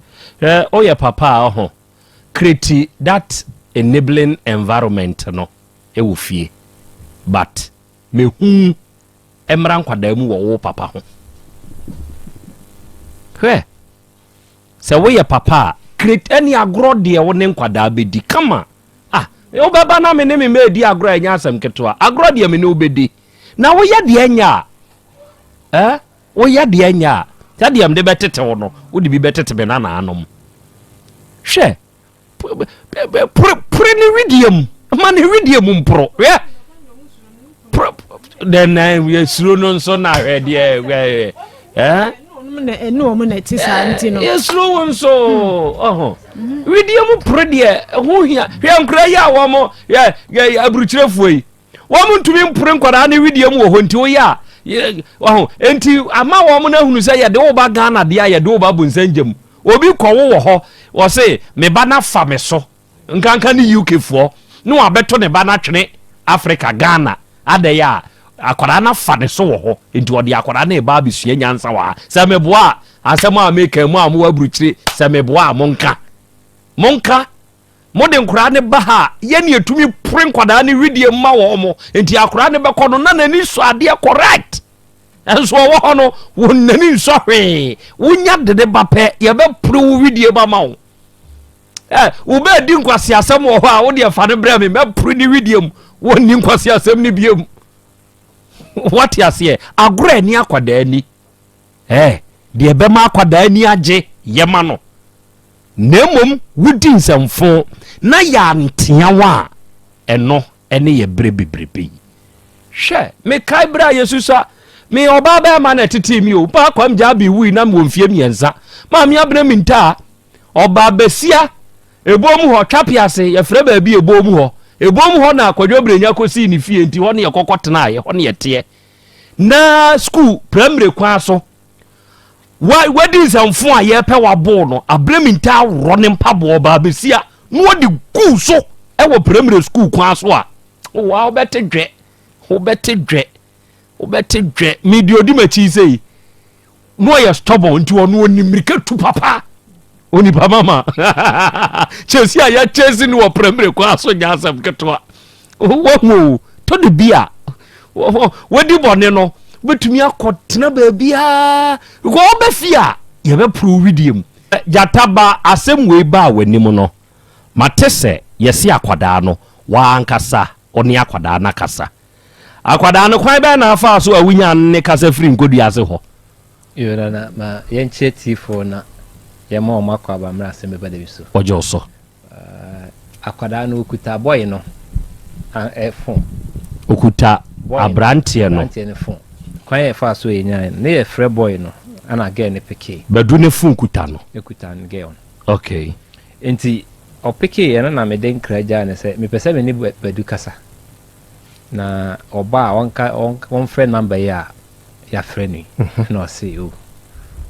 hwɛ woyɛ papa a ɔho create that enabling environment no ɛwɔ fie but mehu mmra nkwadaa mu wɔ wo papa ho hwɛ Sɛ woyɛ papa a, create ɛne agorɔ deɛ wo ne nkwadaa bɛdi. Kama! Ah, wobɛba na me ne me mma redi agorɔ a ɛnyɛ asɛm ketewa. Agorɔ deɛ me ne wo bɛdi. Na woyɛ deɛ ɛnyɛ a, eh, woyɛ deɛ ɛnyɛ a, sɛdeɛ mede bɛtete wo no, wode bi bɛtete me nanaanom. Hwɛ, pore pore ne wedeɛ mu ma ne wedeɛ mu mporo hwɛ pore dɛn na yɛsuro no nso na hwɛ deɛ hwɛ ɛɛ ɛne wɔn na ɛte saa nti no yɛsuro wo nso ɔho wedeɛ mu pore deɛ ɛho hia hwɛ nkora yi a wɔn yɛ yɛ aburukyirefoɔ yi wɔn ntumi mpore nkwadaa ne wedeɛ mu wɔ hɔ nti woyɛ a ɔho nti ama wɔn no ahunu sɛ yɛde wo ba Ghana deɛ a yɛde wo ba bonsangya mu Obi kɔwo wɔ hɔ, ɔse me ba no afa me so, nkanka ne UK foɔ, ne wabɛto ne ba no atwene Africa, Ghana, adɛn a akwadaa no afa ne so wɔ hɔ, nti ɔde akwadaa no reba abɛsua nyansa wɔ ha. Sɛ meboa a, asɛm a meka mu a mowɔ aburukyire, sɛ meboa a monka. Monka. Mode nkwadaa no ba ha a, yɛne yɛtumi pore nkwadaa no wedeɛ ma wɔn mo, nti akwadaa no bɛkɔ no na n'ani sɔ adeɛ correct. Nanso ɔwɔ hɔ no, wɔn n'ani nsɔ hwee. Wonya de ne ba pɛ, yɛbɛpere wo widie ba ma wo. Ɛ wobɛɛdi nkwaseasɛm wɔ hɔ a wodeɛ fa no brɛ me mɛporo ne wedeɛ mu wɔnni nkwaseasɛm no biom. Wate aseɛ? Agorɔ ani akwadaa ni. Ɛ deɛ ɛbɛma akwadaa ani agye yɛma no. Na mmom wodi nsɛmfo na yɛantea wo a, ɛno ɛne yɛ berɛ bebrebe yi. Hwɛ, mekae berɛ a yɛsusua. Meyɛ ɔbaa bɛrima na ɛtetee me o. Paa Kwam Gyabi wui na mewɔ mfeɛ mmiɛnsa. Maame Abena Mintaa, ɔbaa basia Eboom hɔ, Twape ase, yɛfrɛ baabi Eboom hɔ. Eboom hɔ na Kwadwo Brenya kɔsii ne fie nti hɔ ne yɛkɔkɔ tenaeɛ, hɔ ne yɛteɛ. Na sukuu primary kwan so, wa wadi nsɛmfo a yɛpɛ waboo no, Abena Mintaa worɔ ne mpaboa ɔbaa basia na ɔde guu so wɔ primary sukuu kwan so a, Wa wobɛte dwɛ, wobɛte dwɛ, wobɛte dwɛ. Me deɛ ɔdi m'akyi sei, na ɔyɛ stubborn nti ɔno ɔnim mmirika tu papa. Onipa mama kyɛsi a yɛkyɛsi no wɔ prɛmire kwan so nyɛ asɛm ketewa. Wahu o, tɔ de bi a wadi bɔne no, wobɛtumi akɔtena baabiaa. Because wobɛ fie a, yɛbɛporo widie mu. Gyata ba, asɛm wei baa w'anim no, Mate sɛ yɛse akwadaa no, w'ankasa wo ne akwadaa no akasa. Akwadaa no, kwan bɛn na afaa so a wonyaa no ne kasa firi nkɔdua ase hɔ? Yoo Nana, ma yɛnkyerɛ tiefoɔ na yɛma wɔn akɔ aba mmerɛ asɛm bɛba da bi so. Ɔgye wo so. Akwadaa no ɔkuta boy no phone. Ɔkuta aberanteɛ no. Aberanteɛ no phone. Kwan a yɛfaa so yɛnyaeɛ no, ne yɛfrɛ boy no ɛna girl no pekee. Badu ne phone kuta no. Ɛkuta girl no. Okay. Enti ɔpekeeɛ no na mede nkra gyaa no sɛ mepɛ sɛ me ne Badu kasa. Na ɔba a ɔnka ɔmfrɛ number yi a yɛafrɛ no yi. Ɛna ɔse o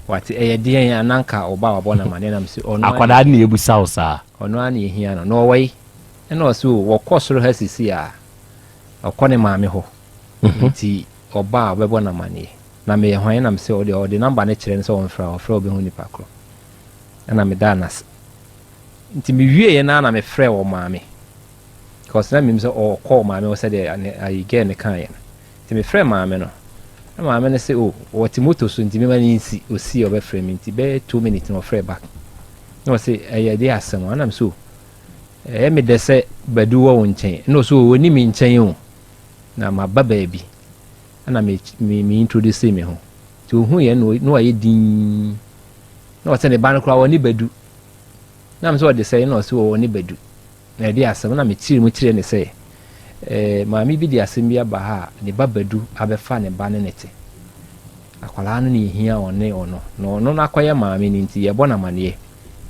wate ɛyɛ deɛn a na nka ɔba a wabɔ no amaneɛ na mese ɔno ara Akwadaa no na ɛbusa wo saa? Ɔno ara na ɛhia no. Na ɔwɔ yi? Ɛna ɔse o wɔkɔ soro ha sisi a ɔkɔ ne maame hɔ. Nti ɔba a ɔbɛbɔ no amaneɛ. Na meyɛ hwan? Ɛna mese ɔdeɛ ɔde number no kyerɛ no sɛ ɔmfrɛ a ɔfrɛ a ɔbɛhu nipa korɔ. Ɛna medaa no ase. Nti mewieeɛ no ara na mefrɛɛ ɔmaame because na menim sɛ ɔkɔ ɔmaame hɔ sɛdeɛ ne ayi girl no kaeɛ no. Nti mefrɛɛ maame no na maame no se oh ɔte moto so nti mema no nsi, ɔsi a ɔbɛfrɛ me nti bɛyɛ 2 minutes na ɔfrɛɛ back na ɔse ɛyɛ deɛ asɛm a na mese oh ɛyɛ me dɛ sɛ Badu wɔ wo nkyɛn ɛna ɔse oh ɔni me nkyɛn o na maba baabi ɛna me me me introduce me ho nti ɔhuiɛ no na wayɛ dinn. Na ɔsɛ ne ba no koraa ɔne Badu. Na me sɛ ɔde sɛn na ɔsɛ ɔne Badu. Na ɛde asɛm na mekyerɛ mu kyerɛ ne sɛ eh, maame bi de asɛm bi aba ha a ne ba Badu abɛfa ne ba ne ne te. Akwadaa no na ehia ɔne ɔno. Na ɔno no akɔyɛ maame no nti yɛbɔ no amaneɛ.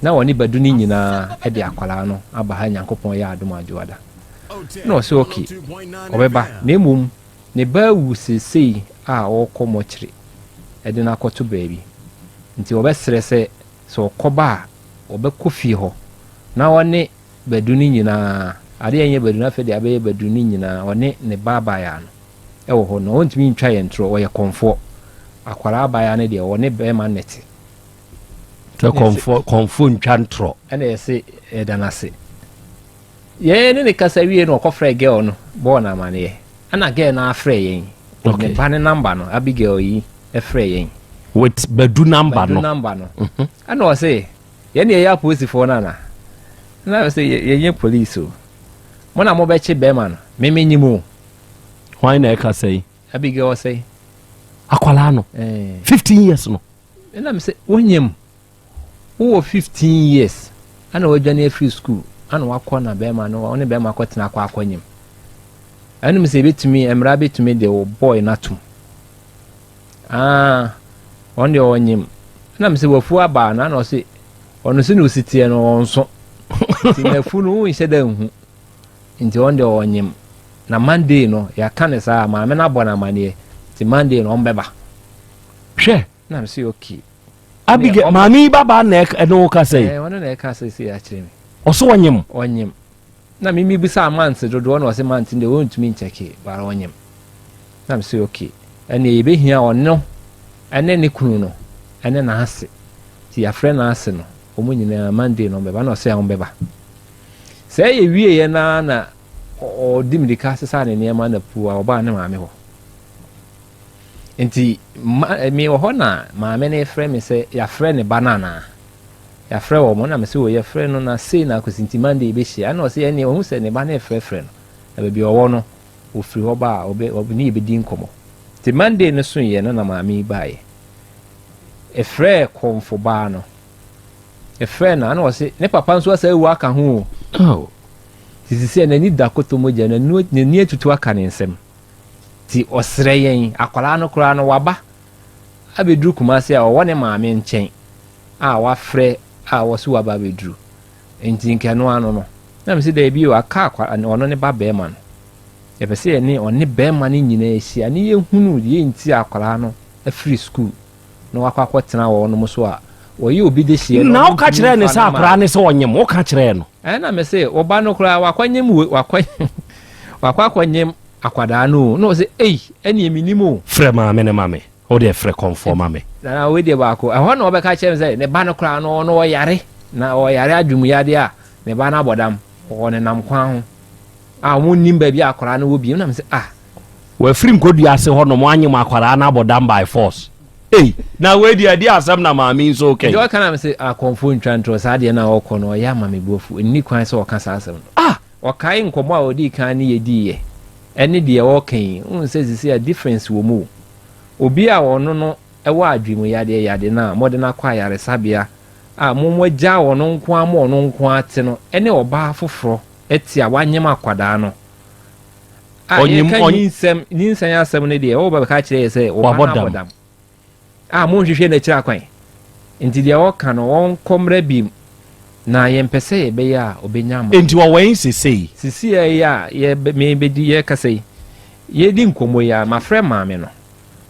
Na ɔne Badu no nyinaa de akwadaa no aba ha Nyankopɔn yɛ adom adwoada. Na ɔsɛ okay, ɔbɛba. Na mmom Ne ba awu seesei a ɔrekɔ mɔkyere de no akɔto baabi. Nti wɔbɛsrɛ sɛ, sɛ ɔkɔba a, ɔbɛkɔ fie hɔ na ɔne Badu no nyinaa, adeɛ a ɛnyɛ Badu no afei deɛ abɛyɛ Badu no nyinaa, ɔne ne ba abaayaa no wɔ hɔ. Na ɔntumi ntwa yɛn torɔ, ɔyɛ kɔmfoɔ. Akwadaa abaayaa no deɛ, ɔne barima no na ɛte. Sɛ kɔmfoɔ, kɔmfoɔ ntwa ntorɔ. Ɛna yɛse yɛda no ase. Yɛn ne no kasa wiei no ɔkɔfrɛɛ girl no bɔɔ no amaneɛ. Ɛna girl no ara frɛɛ yɛn. With ne ba ne number no, Abigail yi frɛɛ yɛn. With Badu number no. Badu number no. Ɛna ɔse, yɛn deɛ yɛyɛ apolisifoɔ no ana? Ɛna ɔse, yɛnyɛ police o. Mo na mobɛkye bɛrima no, me menyim o. Hwan na ɛkasa yi? Abigail ɔsɛe. Akwadaa no. 15 years no. Ɛna me sɛ, wonyim. Wowɔ 15 years ana wadwane afiri school ana wakɔ na bɛrima no ɔne bɛrima akɔtena akɔ akɔnyim. Ɛnum sɛ ebetumi mmara betumi de wo boy no atum. Ah, ɔno deɛ ɔnyim. Ɛna me sɛ wafu abaa no ana ɔse ɔno sɛ na osi teɛ no ɔnso. Nti n'afu no wonhyɛ da nhu. Nti ɔno deɛ ɔnyim. Na Monday no yɛaka ne saa maame no abɔ no amaneɛ. Nti Monday no ɔmbɛba. Hwɛ. Na me sɛ okay. Abigail, maame yi babaa na ɛne wo kasa yi. Ɛɛ, ɔno na ɛka sɛ sei akyerɛ me. Ɔso ɔnyem. Ɔnyem. Na me mebisa months dodoɔ na ɔse months deɛ ɔntumi nkyɛke but ɔnyem. Na me sɛ okay. Ɛneɛ yɛbɛhia ɔno ɛne ne kunu no ɛne n'ase. Nti yɛafrɛ n'ase no, wɔn nyinaa Monday no ɔmbɛba na ɔsɛ ɔmbɛba. Sɛ yɛwieɛ no ara na ɔdi mirika sesaa ne nneɛma na puu a ɔbaa ne maame hɔ. Nti ma mewɔ hɔ na maame no refrɛ me sɛ yɛafrɛ ne ba no anaa? Yɛafrɛ wɔn na mese o yɛfrɛ no na sei na akosi nti Monday yɛbɛhyia ɛna ɔse ɛneɛ wahu sɛ ne ba no refrɛfrɛ no na baabi a ɔwɔ no ɔfiri hɔ ba a ɔbɛ ɔne yɛbɛdi nkɔmmɔ. Nti Monday no soeɛ no na maame yi baeɛ. Ɛfrɛɛ kɔmfo baa no. Ɛfrɛɛ no ana ɔse ne papa nso asa awu aka ho o. Oh. Nti sisi a n'ani da koto mogya n'ani atutu aka ne nsam. Nti ɔsrɛ yɛn akwadaa no koraa no waba abɛduru Kumasi a ɔwɔ ne maame nkyɛn a wafrɛ a wɔse waba abɛduru nti nka ɛno ano no na mese daabi o aka akwa ɔno ne ba bɛrima no yɛpɛ sɛ yɛne ɔne bɛrima no nyinaa ahyia ne yɛhunu deɛ nti a akwadaa no afiri sukuu na wakɔ akɔtena wɔnom so a wɔyɛ obi de hyeɛ no Na woka kyerɛɛ ne sɛ akwadaa no sɛ ɔnyem woka kyerɛɛ no? Ɛna mese ɔba no koraa wakɔnyem wakɔ wakɔ akɔnyem akwadaa no o na ɔsɛ ei ɛneɛ menim o. Frɛ maame no ma me. Wo deɛ frɛ kɔmfoɔ ma me. Nana wei deɛ baako ɛhɔ na ɔbɛka kyerɛ me sɛ ne ba no koraa no ɔno ɔyare na ɔyare adwumyadeɛ a ne ba no abɔ dam ɔnenam kwan ho a wɔn nnim baabi a akwadaa no wɔ bio na me sɛ ah. Wafiri nkɔdua ase hɔ nom anyem akwadaa no abɔ dam by force ei na wei deɛ ɛdeɛ asɛm na maame yi nso reka yi. Nti ɔka na me sɛ ah kɔmfoɔ ntwa ntorɔ saa deɛ no a ɔkɔ no ɔyɛ ama me bo afu ɛnni kwan sɛ ɔka saa asɛm no ah. Ɔkae nkɔmmɔ a ɔdii kan ne yɛ diiɛ ɛne deɛ ɔreka yi, wohu sɛ sisi a difference wɔ mu o. Obi a ɔno no wɔ adwene mu yadeɛ yade no a mode no akɔ ayaresabea a mo moagyaa ɔno nko ara ma ɔno nko ara te no ɛne ɔbaa foforɔ te a wanyem akwadaa no a yɛka nyinsɛm nyinsɛn asɛm no deɛ wɔbɛka akyerɛ yɛ sɛ ɔba no abɔ dam. a monhwehwɛ n'akyiri akwan. Nti deɛ ɔka no ɔnkɔ mmra bim, na yɛmpɛ sɛ yɛbɛyɛ a ɔbɛnya ama. Nti ɔwɔ he sesei? Sesei yi a yɛbɛ mebɛdi yɛrekasa yi, yɛredi nkɔmmɔ yi ara, mafrɛ maame no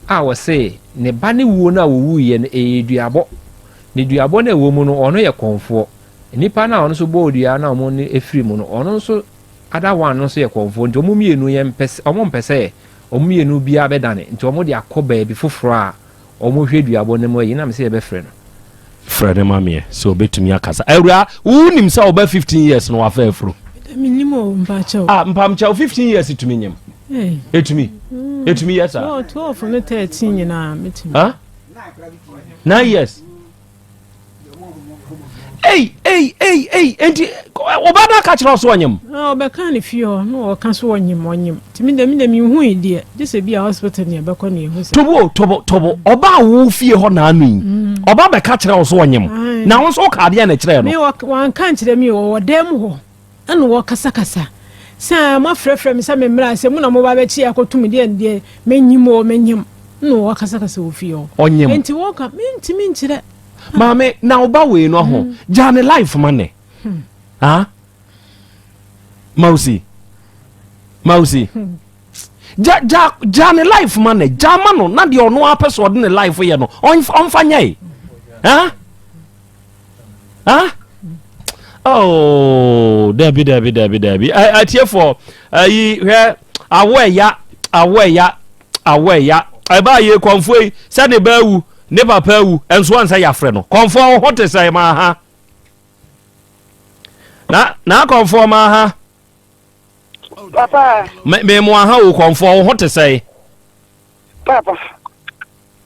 a ɔse ne ba no wuo no a ɔwuiɛ no ɛyɛ duabɔ. Ne duabɔ no a ɛwɔ mu no ɔno yɛ kɔmfoɔ. Nipa no a ɔno nso bɔɔ dua no a wɔn no firi mu no ɔno nso other one no nso yɛ kɔmfoɔ. Nti wɔn mmienu yɛmpɛ sɛ wɔmpɛ sɛ Wɔn mmienu biara bɛdane, nti wɔn de akɔ baabi foforɔ a wɔhwɛ duabɔ no mu ayi, na mese yɛbɛfrɛ no. Frɛ no ma meɛ sɛ ɔbɛtumi akasa. Awuraa, wo nim sɛ ɔba 15 years no wafa afuro? Menim o, mpakyɛw. Ah, mpamkyɛw, 15 years tumi nyem? Ɛtumi? Ɛtumi yɛ saa? 12 ne 13 nyinaa metumi. Huh? 9 years? Ei, ei, ei, ei, enti ɔba no aka kyerɛ ɔso ɔnyem? Ɔbɛka ne fie hɔ na ɔka so ɔnyem ɔnyem. Nti me deɛ me deɛ menhui deɛ gye sɛ bi a hospital ne ɛbɛkɔ ne ɛhu sɛ. Tobo tobo tobo ɔba a wo fie hɔ na ano yi mm. ɔba bɛka kyerɛ ɔso ɔnyem na wo nso woka adeɛ na kyerɛ no. Me wanka nkyerɛ me ɔwɔ dan mu hɔ. Ɛna wɔkasakasa sɛ, Moafrɛfrɛ me sɛ memmra, sɛ mo na moba abɛkye yɛn akɔto me deɛ deɛ, menyim o, menyim. Ɛna wɔkasakasa wɔ fie hɔ. Ɔnyim. Enti wɔka, mentumi nkyerɛ. Maame, na wo ba wei no ho, gyaa ne life ma ne. Ah? Mausi. Mausi. Gya, gya, gyaa ne life ma ne. Gyaa ma no, na deɛ ɔno ara pɛ sɛ ɔde ne life yɛ no, ɔmfa nyɛ. Ah? ah oh dabi dabi dabi dabi atiefoɔ ayi hwɛ awo ɛya awo ɛya awo ɛya ɛbaa yɛ kɔnfoɔ yi sɛ ne ba awu ne papa awu ɛnso ansa yɛafrɛ no kɔnfoɔ ho te sɛ maa ha na na kɔnfoɔ maa ha papa me me mo aha wo kɔnfoɔ ho te sɛ Paapa,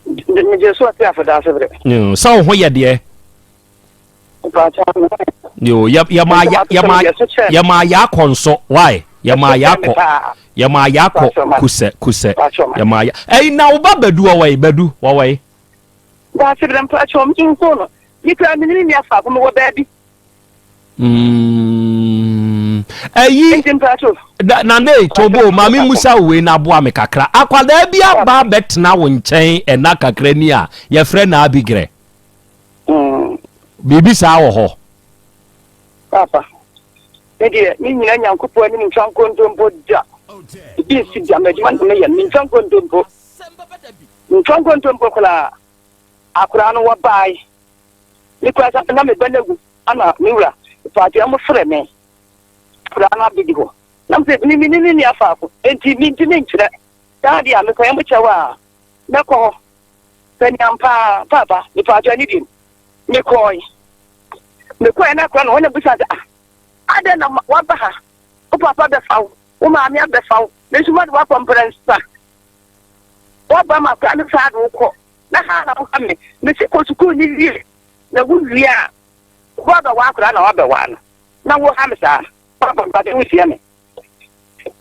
megye so ɔte afɔda ase berɛ. Sɛ wo ho yɛ deɛ. Yo, yɛma yɛma yɛma yɛakɔ nso why yɛma yɛakɔ yɛma yɛakɔ kusɛ kusɛ yɛma yɛ ɛyi na wo ba badu wɔwɔ yi badu wɔwɔ yi. Daase berɛ mpakyɛ mi nso no mi kura mi ni mi afa ko mi wɔ baabi. Mm, ɛyi na ne tobo maame musa wei na aboa me kakra akwadaa bi aba abɛtena wo nkyɛn ɛna kakra ni a yɛfrɛ na abigrɛ mm. biribi saa wɔ hɔ. papa me deɛ me nyina nyankopɔn anim ntwa nkontompo da ebi nsi da m'adwuma na meyɛ mentwa nkontompo mentwa nkontompo koraa akoraa no wɔbae Me kura sa na me ba no awu ana me wura paatwa mo frɛ me kura no abedi hɔ na me sɛ me me ne ne afaako enti me ntumi nkyerɛ saa deɛ a mekɔyɛ mo kyɛw a mɛkɔ hɔ sɛ nea mpaa paapa me paatwa ne deɛ mekɔe mekɔe na akora no hɔ na bisa sɛ ah adɛn na waba ha wo papa bɛfa wo wo maame abɛfa wo me nso made wakɔ mprɛnsa waba ma akora no saa de wokɔ Na ha na woha me. Mese kɔ sukuu no wie, na wowie a, Woabɛwaa akwadaa na woabɛwaa no na woha me saa. Papa mpakyɛ wotie me.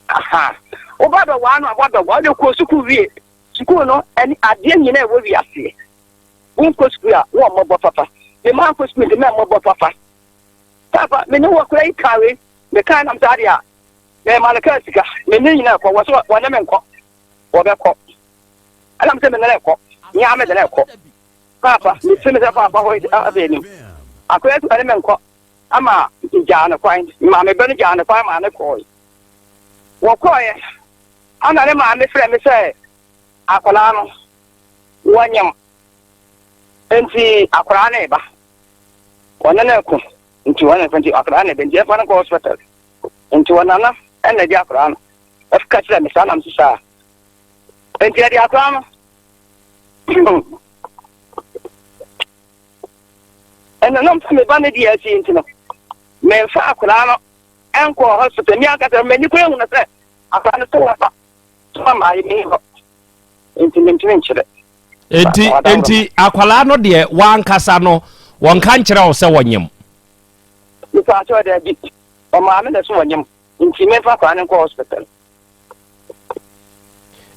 Aha. Woba bɛwaa no a woabɛwaa wode kɔɔ sukuu wie. Sukuu no ɛne adeɛ nyina ɛwɔ wiaseɛ. Wonkɔ sukuu a wɔmmɔbɔ papa. Me mma nkɔ sukuu nti mɛmmɔbɔ papa. Papa me ne wɔ kora yi kaa wei. Mekaa nam saa deɛ a mɛma no kaa sika. Me ne nyina ɛkɔ wɔ so wɔne me nkɔ. Wɔbɛkɔ. Ɛna me sɛ me ne no ɛkɔ. Nyɛ me de no ɛkɔ. Paapa, mefi me sɛ paapa hɔ afei anim. Akɔyɛ sɛ ɔne me nkɔ ama gyaa no kwan. Maame ba no gyaa no kwan maa no kɔɔe. Wɔkɔɔeɛ ana ne maame frɛ me sɛ akwadaa no wɔnyem nti akwadaa no reba. Wɔne no reko nti wɔne no nti akwadaa no reba nti ɛmfa no nkɔ hospital. Nti wɔnana ɛna ɛde akwadaa no ɛka kyerɛ me saa nam so saa. Nti ɛde akwadaa no Ɛna nam sɛ me ba no deɛ asi nti no, memfa akwadaa no nkɔɔ hospital. Me ankasa m'ani kɔ ehu no sɛ akwadaa no sɛ waba so ama ayɛ me hɔ. Nti mentumi nkyerɛ. Enti enti akwadaa no deɛ wankasa no wɔnka nkyerɛ wo sɛ wɔnyem. Nipa akyerɛ dɛ bi ɔmaame na ɛso wɔnyem nti memfa akwadaa no nkɔ hospital.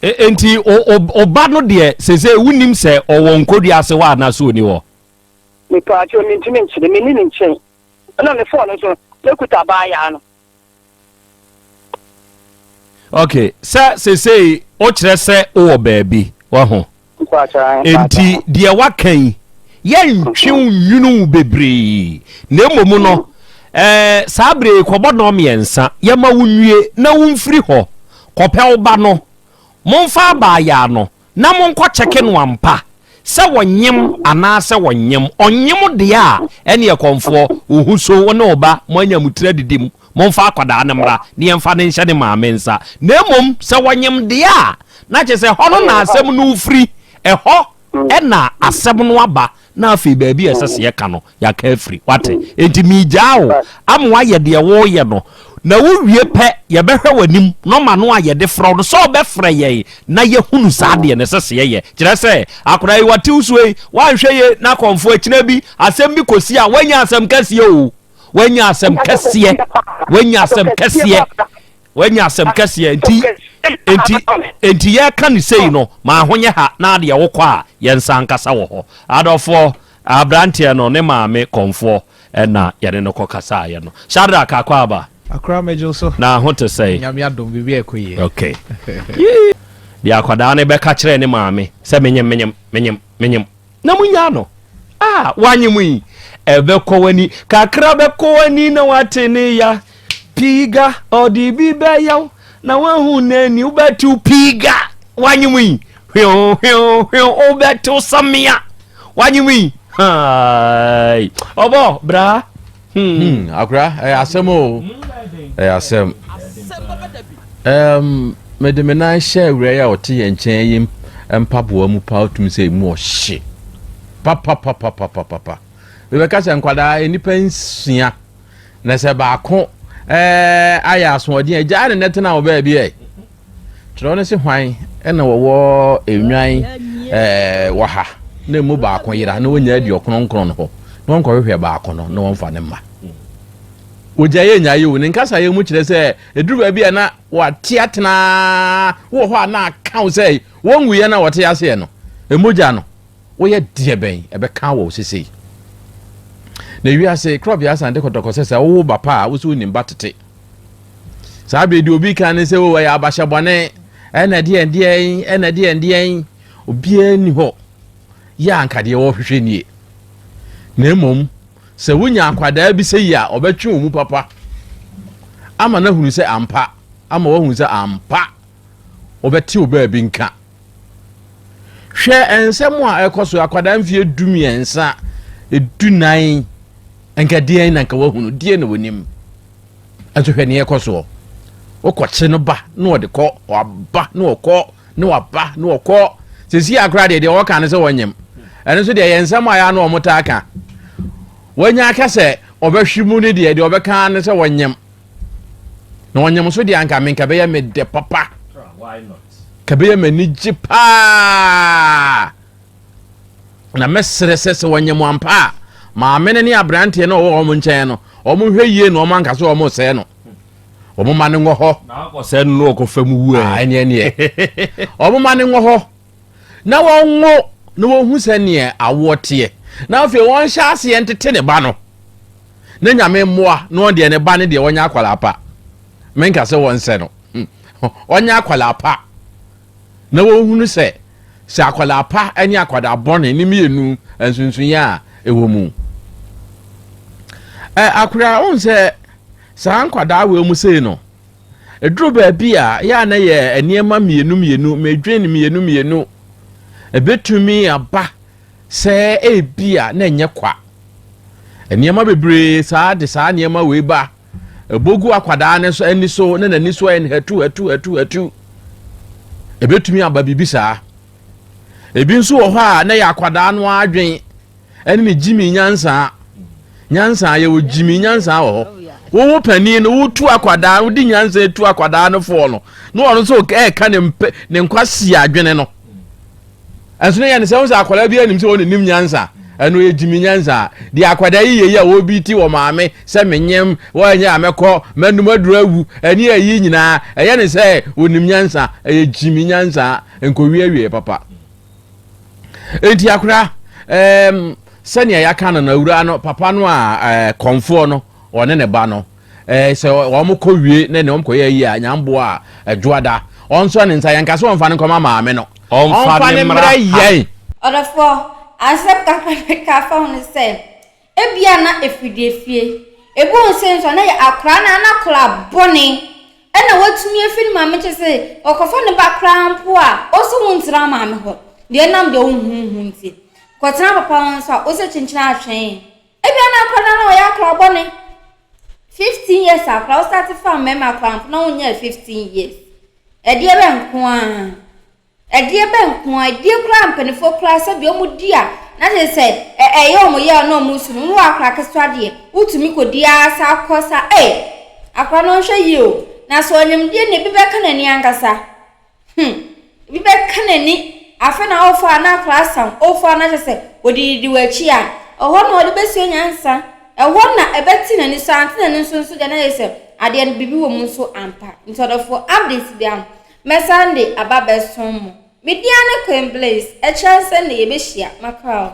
E, enti o ba no deɛ sese wonim sɛ ɔwɔ nkodua ase hɔ anaasɛ ɔni hɔ? Mepaakyɛw mentumi nkyerɛ, menni ne nkyɛn. Ɛna ne fɔɔ no nso mekuta abaayaa no. Ok, sɛ sesei wokyerɛ sɛ wowɔ baabi, waho. Enti deɛ waka yi, yɛntwe wo nwunu wo bebree, na mmom no, ɛɛ saa bere yi kɔbɔ nnɔn mmiɛnsa, yɛma wo nwie na womfiri hɔ kɔpɛ wo ba no. Momfa abaayaa no na monkɔ kyɛke no ampa sɛ wɔnyem anaasɛ wɔnyem. Ɔnyem deɛ a, ɛneɛ kɔmfoɔ, wo ho so, wo ne wo ba moanya mo tiri adidi mu. Momfa akwadaa no mmra na yɛmfa no nhyɛ ne maame nsa. Na mmom sɛ wɔnyem deɛ a, na kyerɛ sɛ ɛhɔ no na asɛm no refiri, ɛhɔ na asɛm no aba, na afei baabi a ɛsɛ sɛ yɛka no, yɛaka afiri. Wate? Enti meregyaa wo ama woayɛ deɛ woreyɛ no, na wowie pɛ, yɛbɛhwɛ w'anim, nɔma no a yɛde frɛ wo no, sɛ wobɛfrɛ yɛn na yɛahunu saa deɛ no ɛsɛ sɛ yɛyɛ. Kyerɛ sɛ, akwadaa yi, wate wo suo yi, woanhwɛ yie na akɔmfoɔ akyina bi, asɛm bi kɔsi a, woanya asɛm kɛseɛ o. Wanya asɛm kɛseɛ. Wanya asɛm kɛseɛ. Wanya asɛm kɛseɛ. Nti, nti, nti yɛka ne sei no, ma ho nyɛ ha na adeɛ wokɔ a yɛn nsa ankasa wɔ hɔ. Adɔfoɔ, aberanteɛ no ne maame kɔmfoɔ ɛna yɛne no kɔ kasaeɛ no. Shadrack Akwaaba. Akora megye so. Na ho te sɛn? Nyame adom biribi ɛkɔ yie. Okay. Deɛ akwadaa no bɛka kyerɛ ne maame sɛ menyem menyem menyem menyem. Na monyaa no a wanye mo yi, ɛbɛkɔ w'ani kakra bɛkɔ w'ani na wate ne ya piiga ɔde bi bɛyaw na wahu n'ani wobɛtew piiga wanye mo yi hweo hweo hweo wobɛtew samea wanye mo yi hai ɔbɔ bra hmm. hmm akora ɛyɛ asɛm o ɛyɛ asɛm um, mede me nan hyɛ awura yi a ɔte yɛn nkyɛn yi mpaboa mu paa otumi sɛ emu ɔhye papapapapapa mebɛka sɛ nkwadaa nnipa nsia na sɛ baako ɛɛ ayɛ asoɔden agyaa ne nɛtena wɔ baabi ɛ Kyerɛw no se hwan na wɔwɔ nnwan wɔ ha na emu baako yera na wɔnya adi ɔkronkron no hɔ na wɔnkɔhwehwɛ baako no na wɔmfa no mma. Wɔgya yɛ nya yɛ o ne nkasaeɛ mu kyerɛ sɛ ɛduru baabi a na wɔate atena wɔ hɔ a na aka wo sɛ wɔnwuiɛ na wɔte aseɛ no mogya no woyɛ deɛ bɛn ɛbɛka wɔ sesei na wiase krɔbea asante kɔtɔkɔ sɛ sɛ wowo ba pa a wo sɛ wonim ba tete Saa bere deɛ obi ka ne sɛ o ɛyɛ abahyɛ bɔne ɛna deɛ deɛn ɛna deɛ deɛn obiara nni hɔ yɛ anka deɛ wɔhwehwɛ nie na mmom sɛ wonya akwadaa bi sɛ yi a ɔbɛtwe wɔn mu papa ama no ahunu sɛ ampa ama wahunu sɛ ampa wɔbɛte wo baabi nka hwɛ nsɛm a ɛkɔ so akwadaa mfie 13 14 nka deɛn na nka wahunu deɛn na wɔnim Nso hwɛ nea ɛkɔ soɔ. Wokɔkye no ba na ɔde kɔ, waba na ɔkɔ, na waba na ɔkɔ. Sɛsi akora deɛ deɛ wɔka no sɛ wɔnyem. Ɛno nso deɛ yɛ nsɛm a yɛ ano wɔn taa ka. Wɔanya aka sɛ ɔbɛhwe mu no deɛ deɛ ɔbɛka no sɛ wɔnyem. Na wɔnyem nso deɛ anka menka bɛyɛ me dɛ papa. Ka bɛyɛ m'ani gye paa. Na mɛsrɛ sɛ sɛ wɔnyem ampa a, Maame no ne aberanteɛ no a ɔwɔ wɔn nkyɛn no, wɔn nhwɛ yie na wɔn anka sɛ wɔn resɛe no. Wɔn ma no nwɔ hɔ. Na akɔsɛe no na ɔkɔfa mu wu ɛ. Ah, ɛneɛ neɛ. Wɔn ma no nwɔ hɔ. Na wɔnwo na wɔhu sɛdeɛ awoɔ teɛ. Na afei wɔnhyɛ aseɛ ntete ne ba no. Na Nyame mmoa na wɔn deɛ ne ba no deɛ wɔnyɛ akwadaa pa. Menka sɛ wɔnsɛ no. Hmm. Ɔnyɛ akwadaa pa. Na wɔhunu sɛ sɛ akwadaa pa ne akwadaa bɔne ne mmienu nsonsonoeɛ a ɛwɔ mu. Ɛ akwadaa wohu sɛ saa nkwadaa wei mu sei no ɛduru baabi a yɛ a na yɛ nneɛma mmienu mmienu medwen mmienu mmienu ɛbɛtumi aba sɛ ebi a na ɛnyɛ kwa nneɛma bebree saa de saa nneɛma wei ba Ɛbɔ gu akwadaa no so ani so na n'ani so ayɛ no hatu hatu hatu hatu. Ɛbɛtumi aba biribi saa. Ebi nso wɔ hɔ a na yɛ akwadaa no adwen ɛne ne gyimi nyansa. Nyansa yɛwɔ gyimi nyansa wɔ hɔ. Wowo panin no wotu akwadaa wode nyansa tu akwadaa no foɔ no na ɔno nso ɛreka ne mpɛ ne nkwasi adwene no. Ɛnso ne yɛ ne sɛ wo sɛ akwadaa bi anim sɛ wɔn nim nyansa ɛno yɛ gyimi nyansa deɛ akwadaa yi yɛ yi a wɔbi ti wɔ maame sɛ menyem wɔnyɛ a mɛkɔ mɛnum aduru awu ɛne ayi nyinaa ɛyɛ ne sɛ wɔnim nyansa ɛyɛ gyimi nyansa nkɔwiewie papa enti akora ɛɛm sɛnea yɛaka no no awura no papa no a ɛɛ kɔnfoɔ no ɔne ne ba no Eh, sɛ wɔn kɔ wie na ne wɔn kɔ yɛ ayi a nyamboa a ɛdwoada ɔnsɔ ne nsa yɛn kasa ɔnfa ne nkɔma maame no ɔnfa ne mmerɛ yɛn. Ɔdɔfoɔ, asɛm kakra mɛka afa ho ne sɛ, ebia na ɛfiri deɛ fie. Ebi wɔ hɔ sei nso a, na ɛyɛ akwadaa no ara n'akwadaa bɔne ɛna watumi afiri ne maame nkyɛn sɛ ɔkɔfa ne ba koraa mpo a, ɔse wontena wo maame hɔ, deɛ ɛnam deɛ wonhuhu nti. Kɔtena papa hɔ nso a, wose kyenkyene atwɛn. Ebia na akwadaa no ɔyɛ akwadaa bɔne. 15 years akwadaa wo start fa mmarima akwadaa mpo na wonyɛɛ 15 years. Ɛdeɛ bɛ nko ara. Ɛdeɛ bɛ nko ara. Ɛdeɛ koraa mpanimfoɔ koraa sɛdeɛ wɔn di a na kyerɛ sɛ ɛyɛ wɔn yɛ na wɔn su no. Wowɔ akwadaa ketewa deɛ wotumi kɔdi ara sa akɔ sa ee akwadaa no ɔnhwɛ yie o. Na sɛ ɔnim deɛ na ebi bɛka n'ani ankasa. Hmm, ebi bɛka n'ani, afei na ɔrefa a na akora asa wo, ɔrefa a na kyerɛ sɛ ɔdididi w'akyi a, ɛhɔ na ɔde bɛsua nyansa, ɛhɔ na ɛbɛte n'ani so, ante n'ani so nso deɛ na yɛ sɛ adeɛ no biribi wɔ mu nso ampa. Nti ɔdɔfoɔ, update bia no, mɛsan de aba bɛsom mo. Me din ara ne Queen Bliss, ɛkyerɛ sɛ nnɛ yɛbɛhyia, makra o.